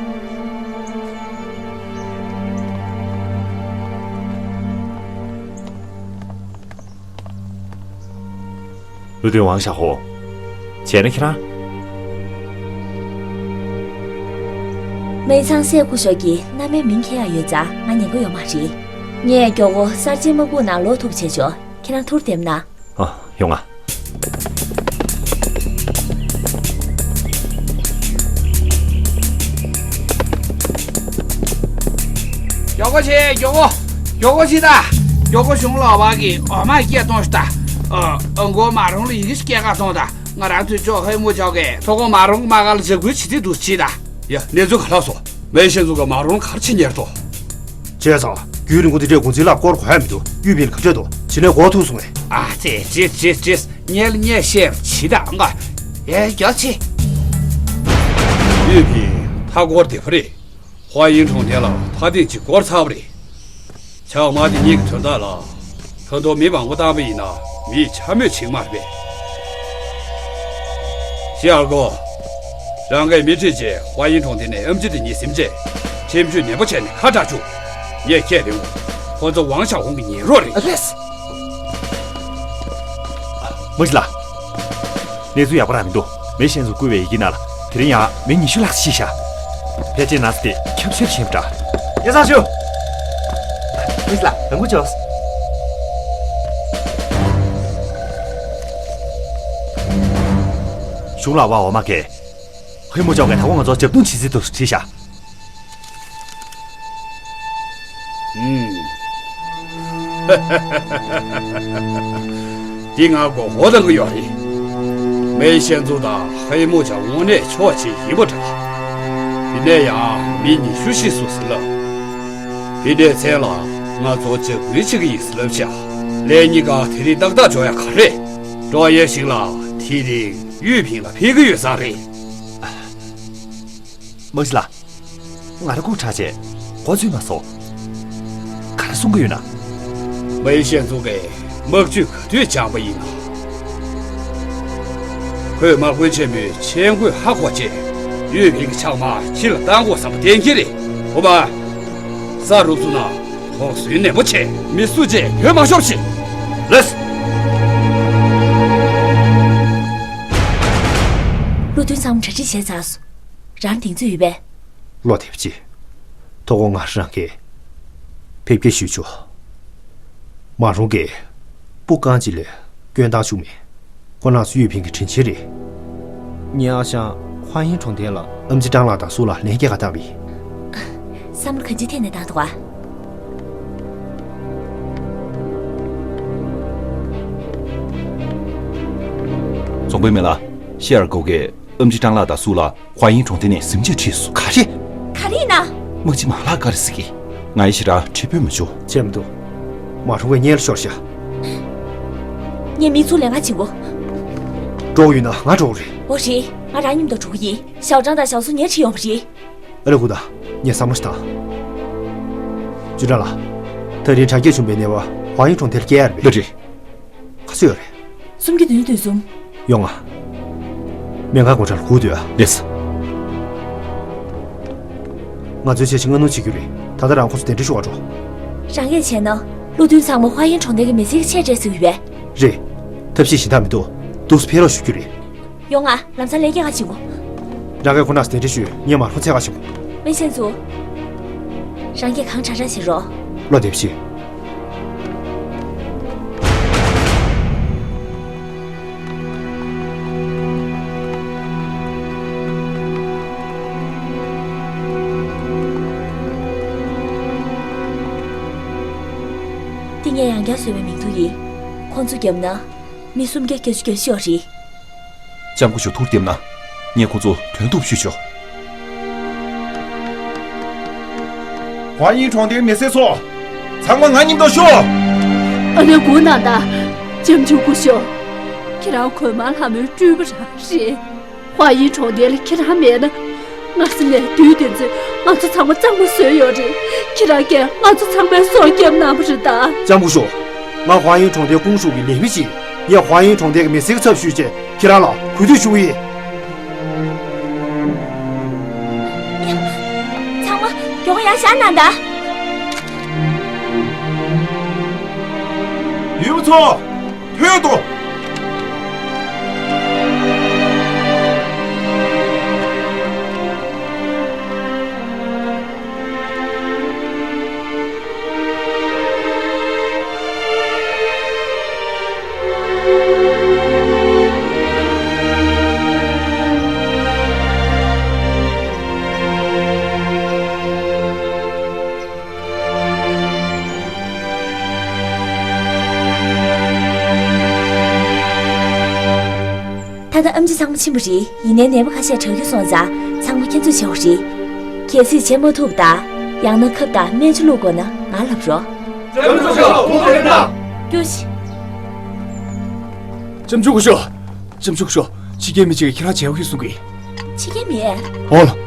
མཐུན་ཝང་ཞའོ་ཧུང་། བྱས་ན་ཁྱེད་རང་། མེ་ཚང་སྲས་སྐུ་ཞབས་ཀྱི་མནའ་མའི་མིང་འཁྱེར་ཡག་ཡོད་ཙང་ང་ཉན་གི་ཡོད་མ་རེད། ངས་མགྱོགས་པོ་གསར་བརྗེའི་དམག་དཔུང་ནང་ལོག་ཐུབ་བྱས་ཆོག་ཁྱེད་རང་ཐུགས་རྗེ་གནང་། ཨ། ཡོང་ང་། མགྱོགས་པོ་བྱེད། མགྱོགས་པོ། མགྱོགས་པོ་བྱེད་ད། མགྱོགས་པོ་གཞུང་ལ་བ་གི་འོ་མ་སྐད་གཏོང་ཤི་ད། ཨ། ཨ། མགོ་མ་རུང་ལ་ཡི་གེ་ཞིག་སྐད་ག་གཏོང་ད། ང་རང་ཚོའི་ཅོག་ཧེ་མུ་ཅོག་གི་ཐོ་གོ་མ་རུང་མ་ག་ལ་འཇབ་རྒོལ་བྱེད་དུས་འདུག་བྱེད་ད། ཡ། གནས་ཚུལ་ག་ལ་སོང་། མེ་ཤེན་ཚུ་ག་མ་རུང་གར་ཕྱིན་ཉེར་ཏོ། བྱས་ཙང་རྒྱུན་རིང་པོ་འདི་འདྲའི་གུང་ཚིགས་ལ་སྐོར་གོ་ཡ་མི་འདུག་ཡུས་ཕིང་ལ་ག་འདྲས་འདུག་བྱེད་ལས་འགོ་ཐུག་སོང་ངས། ཨ་ཙི་ཙི་ཙི་ཙི། ཉལ་ཉལ་ཤེར་ཕྱི་དང་ང་། ཨེ་རྒྱ་ཆེ། ཡུས་ཕིང་མཐའ་སྐོར་དེ་ཕ་རེད། ཧྭ་ཡིན་གྲོང་རྡལ་ལ་ཕར་འདེད་ཅིག་བསྐོར་ཚར་བ་རེད། ཇག་དམག་དེ་གཉིས་ཀྱི་དོན་དག་ལ་ད་དུང་མི་མང་པོ་བཏང་བ་ཡིན་ན་མིས་འཕྱ་སྨོད་བྱེད་ཀྱི་མ་རེད་པས། ཤི་ཨར་ཀོ། རང་གིས་མི་ཁྲིད་བྱས་ཧྭ་ཡིན་གྲོང་རྡལ་ནས་ཨེམ་ཆི་དེ་གཉིས་ཟིན་བྱས་ཁྲིམས་གཅོད་ནན་པོ་བྱས་ནས་ཁ་གྲག་བཅུག་ངས་བཤད་རེད། ཁོ་ཚོ་ཝང་ཞའོ་ཧུང་གི་ཉེ་རོགས་རེད། ལགས། མ་གཞི་ལགས། གནས་ཚུལ་ཡག་པོ་རང་མི་འདུག་མེ་ཤན་ཚོ་བསྐུལ་བའི་ཡི་གེ་ནང་ལ་དེ་རིང་ཡང་མི་ཉི་ཤུ་ལྷག་ཙམ་ཤི་ཤག་ཕལ་ཆེར་ན་ཚ་དེ་ཁྱབ་ཤས་ཆེན་པོ་འདྲ། ཡ་ཚང་ཞུ། མི་ལ་རང་གུ་ཅོས། གཞུང་ལ་བ་འོ་མ་གས། ཧི་མོ་ཅོག་གས་ད་གོ་ང་ཚོ་རྒྱབ་རྡུང་བྱེད་རྩིས་འདུག་བྲིས་ཤག་ཨུམ། འདི་ང་མགོ་སྐོར་བཏང་གི་ཡོད་རེད། མེ་ཤན་ཚོ་དང་ཧེ་མོ་ཅག་དངོས་གནས་ཕྱོགས་གཅིག་ཡིན་པ་འདྲ། དེ་ནས་ཡང་མི་ཉི་ཤུ་ཤི་སོང་ཟེར་ལབ། དེ་འདྲའི་མཚན་ལ་ང་ཚོ་ལྗགས་འབུལ་བྱེད་ཀྱི་ཡིན་ཟེར་ལབ་ཤག་ལས་གཉིས་ཀ་དེ་རིང་ཏག་ཏག་འབྱོར་ཡ་ག་རེ། འགྲོ་ཡས་ཤིག་ལ་དེ་རིང་ཡུས་ཕིང་ལ་ཕེབས་ཀྱི་ཡོད་ས་རེད། མ་གཞི་ལགས། ང་རང་སྒུག་དྲགས་བྱས་མགོ་ཚོས་མ་སོང་། ག་རེ་གསུང་གི་ཡོད་ན། མེ་ཤན་ཚོ་གིས་དམག་ཇུས་ག་དུས་སྦྱངས་པ་ཡིན་ན། ཁོས་དམག་དཔོན་ཆེན་མོའི་མཆན་འགོད་ཧ་གོ་བྱས་ཡུས་ཕིང་གི་ཕྱག་དམག་ཕྱི་ལ་བཏང་དགོས་བསམ་པ་གཏན་འཁེལ་རེད། ཧོ་མ། ས་རུབ་སོང་ན་དོགས་ཟོན་ནན་པོ་བྱས། མི་སུ་གཅིག་ཡོད་མ་ཤོར་ཞིག་ལགས། བློ་མཐུན་ཚང་མ་གྲ་སྒྲིག་བྱས་ཚར་སོང་། རང་གདེང་ཚོད་ཡོད་པས། བློ་བདེ་པོ་བྱེད། ཐོག་ཁོ་ང་རང་གིས་ཕེབས་སྐྱེལ་ཞུས་ཆོག་མ་རུང་གི་སྤུ་རྐང་གཅིག་ལས་སྐྱོན་བཏང་བཅུག་མེད། ཁོ་རང་ཚོ་ཡུས་ཕིང་གི་དྲིན་ཆེན་རེད། ངའི་ཨ་ཞང་ཧྭ་ཡིན་གྲོང་རྡལ་ལ། ཨམ་ཆི་ཀྲང་ལགས་དང་སུ་ལགས་ལན་སྐྱེལ་ག་བཏང་བ་ཡིན། བསམ་བློ་ག་འདྲ་ཐད་ནས་བཏང་འདུག་ག་རྫོང་དཔོན་མེ་ལགས། ཤི་ཨར་ཀོ་གིས་ཨམ་ཆི་ཀྲང་ལགས་དང་སུ་ལགས་ཧྭ་ཡིན་གྲོང་རྡལ་ནས་ཟིན་བྲིས་བྲིས་སོང་། ག་རེ། ག་རེ་ཡིན་ན། དམག་སྤྱི་མ་ལགས་ག་རེ་ཟེར་གི། ང་ཡི་ཞེ་དྲག་ཁྲི་ཕུད་མ་བྱུང་། བྱས་མི་འདུག་མ་རུང་བའི་གཉེན་ལ་ཤོར་ཤག་ངས་མི་ཚུར་ལེན་ག་བྱེད་དགོས། འགྲོ་ཡོད་ན་ང་འགྲོ་གི་རེད། འོ་རེད། ང་རང་མཉམ་དུ་འགྲོ་གི་ཡིན། ཞའོ་ཀྲང་དང་ཞའོ་སུ་ཉེ་ཁྲིད་ཡོང་བ་རེད། ཨ་ལེ་ཧུ་ད། ངས་བསམ་བློ་ཞིག་བཏང་། ཅུན་ཀྲང་ལགས། ད་རིང་དྲག་སྐྱེད་བྱུང་བའི་ནད་པ་ཧྭ་ཡིན་གྲོང་རྡལ་སྐྱེལ་ཡ་རེད་པས། ལགས་རེད། ག་ཚོད་ཡོད་རེད། སུམ་བརྒྱ་བདུན་ཅུ་དོན་གསུམ། ཡོང་ང་། སྨན་ཁང་སྒོ་འགྲམ་ལ་སྒུག་སྡོད་ཨ། ལགས་སོ། ང་ཚོས་ཆེད་ཕྱིན་སྔ་སྣུར་བྱེད་རྒྱུ་རེད། ད་ལྟ་རང་ཁོ་ཚོ་གདན་འདྲེན་ཞུ་བར་འགྲོ། རང་གིས་བྱས་ན། བློ་མཐུན་ཚང་མ་ཧྭ་ཡིན་གྲོང་རྡལ་གྱི་མི་སེར་གྱི་ཆེད་རེད་ཟེར་གྱི་ཡོད་པས། རེད། ཐབས་ཤེས་གཞན་དག་མི་འདུག་འདུག་སེ་ཕེབས་རོགས་ཞུ་རྒྱུ་རེད། ཡོང་ང་། ལམ་སང་ལན་སྐྱེལ་ག་བྱེད་དགོས། རང་གིས་ཁོ་ན་གདན་འདྲེན་ཞུས། ངས་མར་ཁོ་འཚོལ་ག་ཕྱིན་དགོས། མེ་ཤན་ཚོ། རང་གིས་གང་དྲག་དྲག་བྱེད་རོགས། བློ་བདེ་པོ་བྱེད། འདི་ངས་ཡང་བསྐྱར་བཟོས་པའི་མིང་ཐོ་ཡིན། ཁོང་ཚོ་བརྒྱབ་ན། མི་སུམ་བརྒྱ་བརྒྱད་ཅུ་གྱ་བཞི་ཡོད་རེད། ལྕམ་སྐུ་ཞབས་ཐུགས་བདེ་གནང་། ངས་ཁོ་ཚོ་དོན་གྲུབ་ཞུས་ཆོག་ཧྭ་ཡིན་གྲོང་རྡལ་མི་སེར་ཚོ། ཚང་མ་ང་མཉམ་དུ་ཤོག་ཨ་ནེ་གུ་ན་ད། ལྕམ་ཆུང་སྐུ་ཞབས། ཁྱེད་རང་གོས་དམར་ལྷ་མོའི་སྤྲུལ་པ་རང་རེད། ཧྭ་ཡིན་གྲོང་རྡལ་ལ་ཁྱེད་རང་མེད་ན། སྔ་ས་ནས་དུས་དེ་ཚོས་ང་ཚོ་ཚང་མ་གཙང་མ་བཟོས་ཡོད་རེད། ཁྱེད་རང་གིས་ང་ཚོ་ཚང་མའི་སྲོག་བསྐྱབས་གནང་བ་རེད་ད། ལྕམ་སྐུ་ཞབས། ང་ཧྭ་ཡིན་གྲོང་རྡལ་ཀུང་ཧྲུའུ་གི་ལས་མི་ཞིག་ཡིན། ངས་ཧྭ་ཡིན་གྲོང་རྡལ་གྱི་མི་སེར་གྱི་ཚབ་ཞུས་བྱས་ཁྱེད་རང་ལ་གུས་འདུད་ཞུ་གི་ཡིན། ཚང་མ་མགྱོགས་ཡར་བཞེངས་གནང་དང་། ཡུལ་པ་ཚོ། ཐོན་ཏོ། ད་ལྟ་ཨེམ་ཆི་ཚང་མ་ཕྱིན་པ་རེད། ཡིན་ནའི་ནད་པ་ཁ་ཤས་དྲག་རྒྱུ་སོང་ཙང་ཚང་མ་ཁྱེད་ཚོས་བྱེད་དགོས་རེད། གལ་སྲིད་བྱེད་མ་ཐུབ་པ་དང་ཡང་ན་ཁབ་དང་སྨན་ཆུ་བླུགས་དགོས་ན་ང་ལབ་རོགས། ལྕམ་སྐུ་ཞབས་ཐུགས་རྗེ་གནང་། སྐྱོ་ཤི། ལྕམ་ཆུང་སྐུ་ཞབས། ལྕམ་ཆུང་སྐུ་ཞབས། ཕྱི་རྒྱལ་མི་གཅིག་གིས་ཁྱེད་རང་མཇལ་དགོས་གསུང་གི། ཕྱི་རྒྱལ་མི། ཨོ་ལ།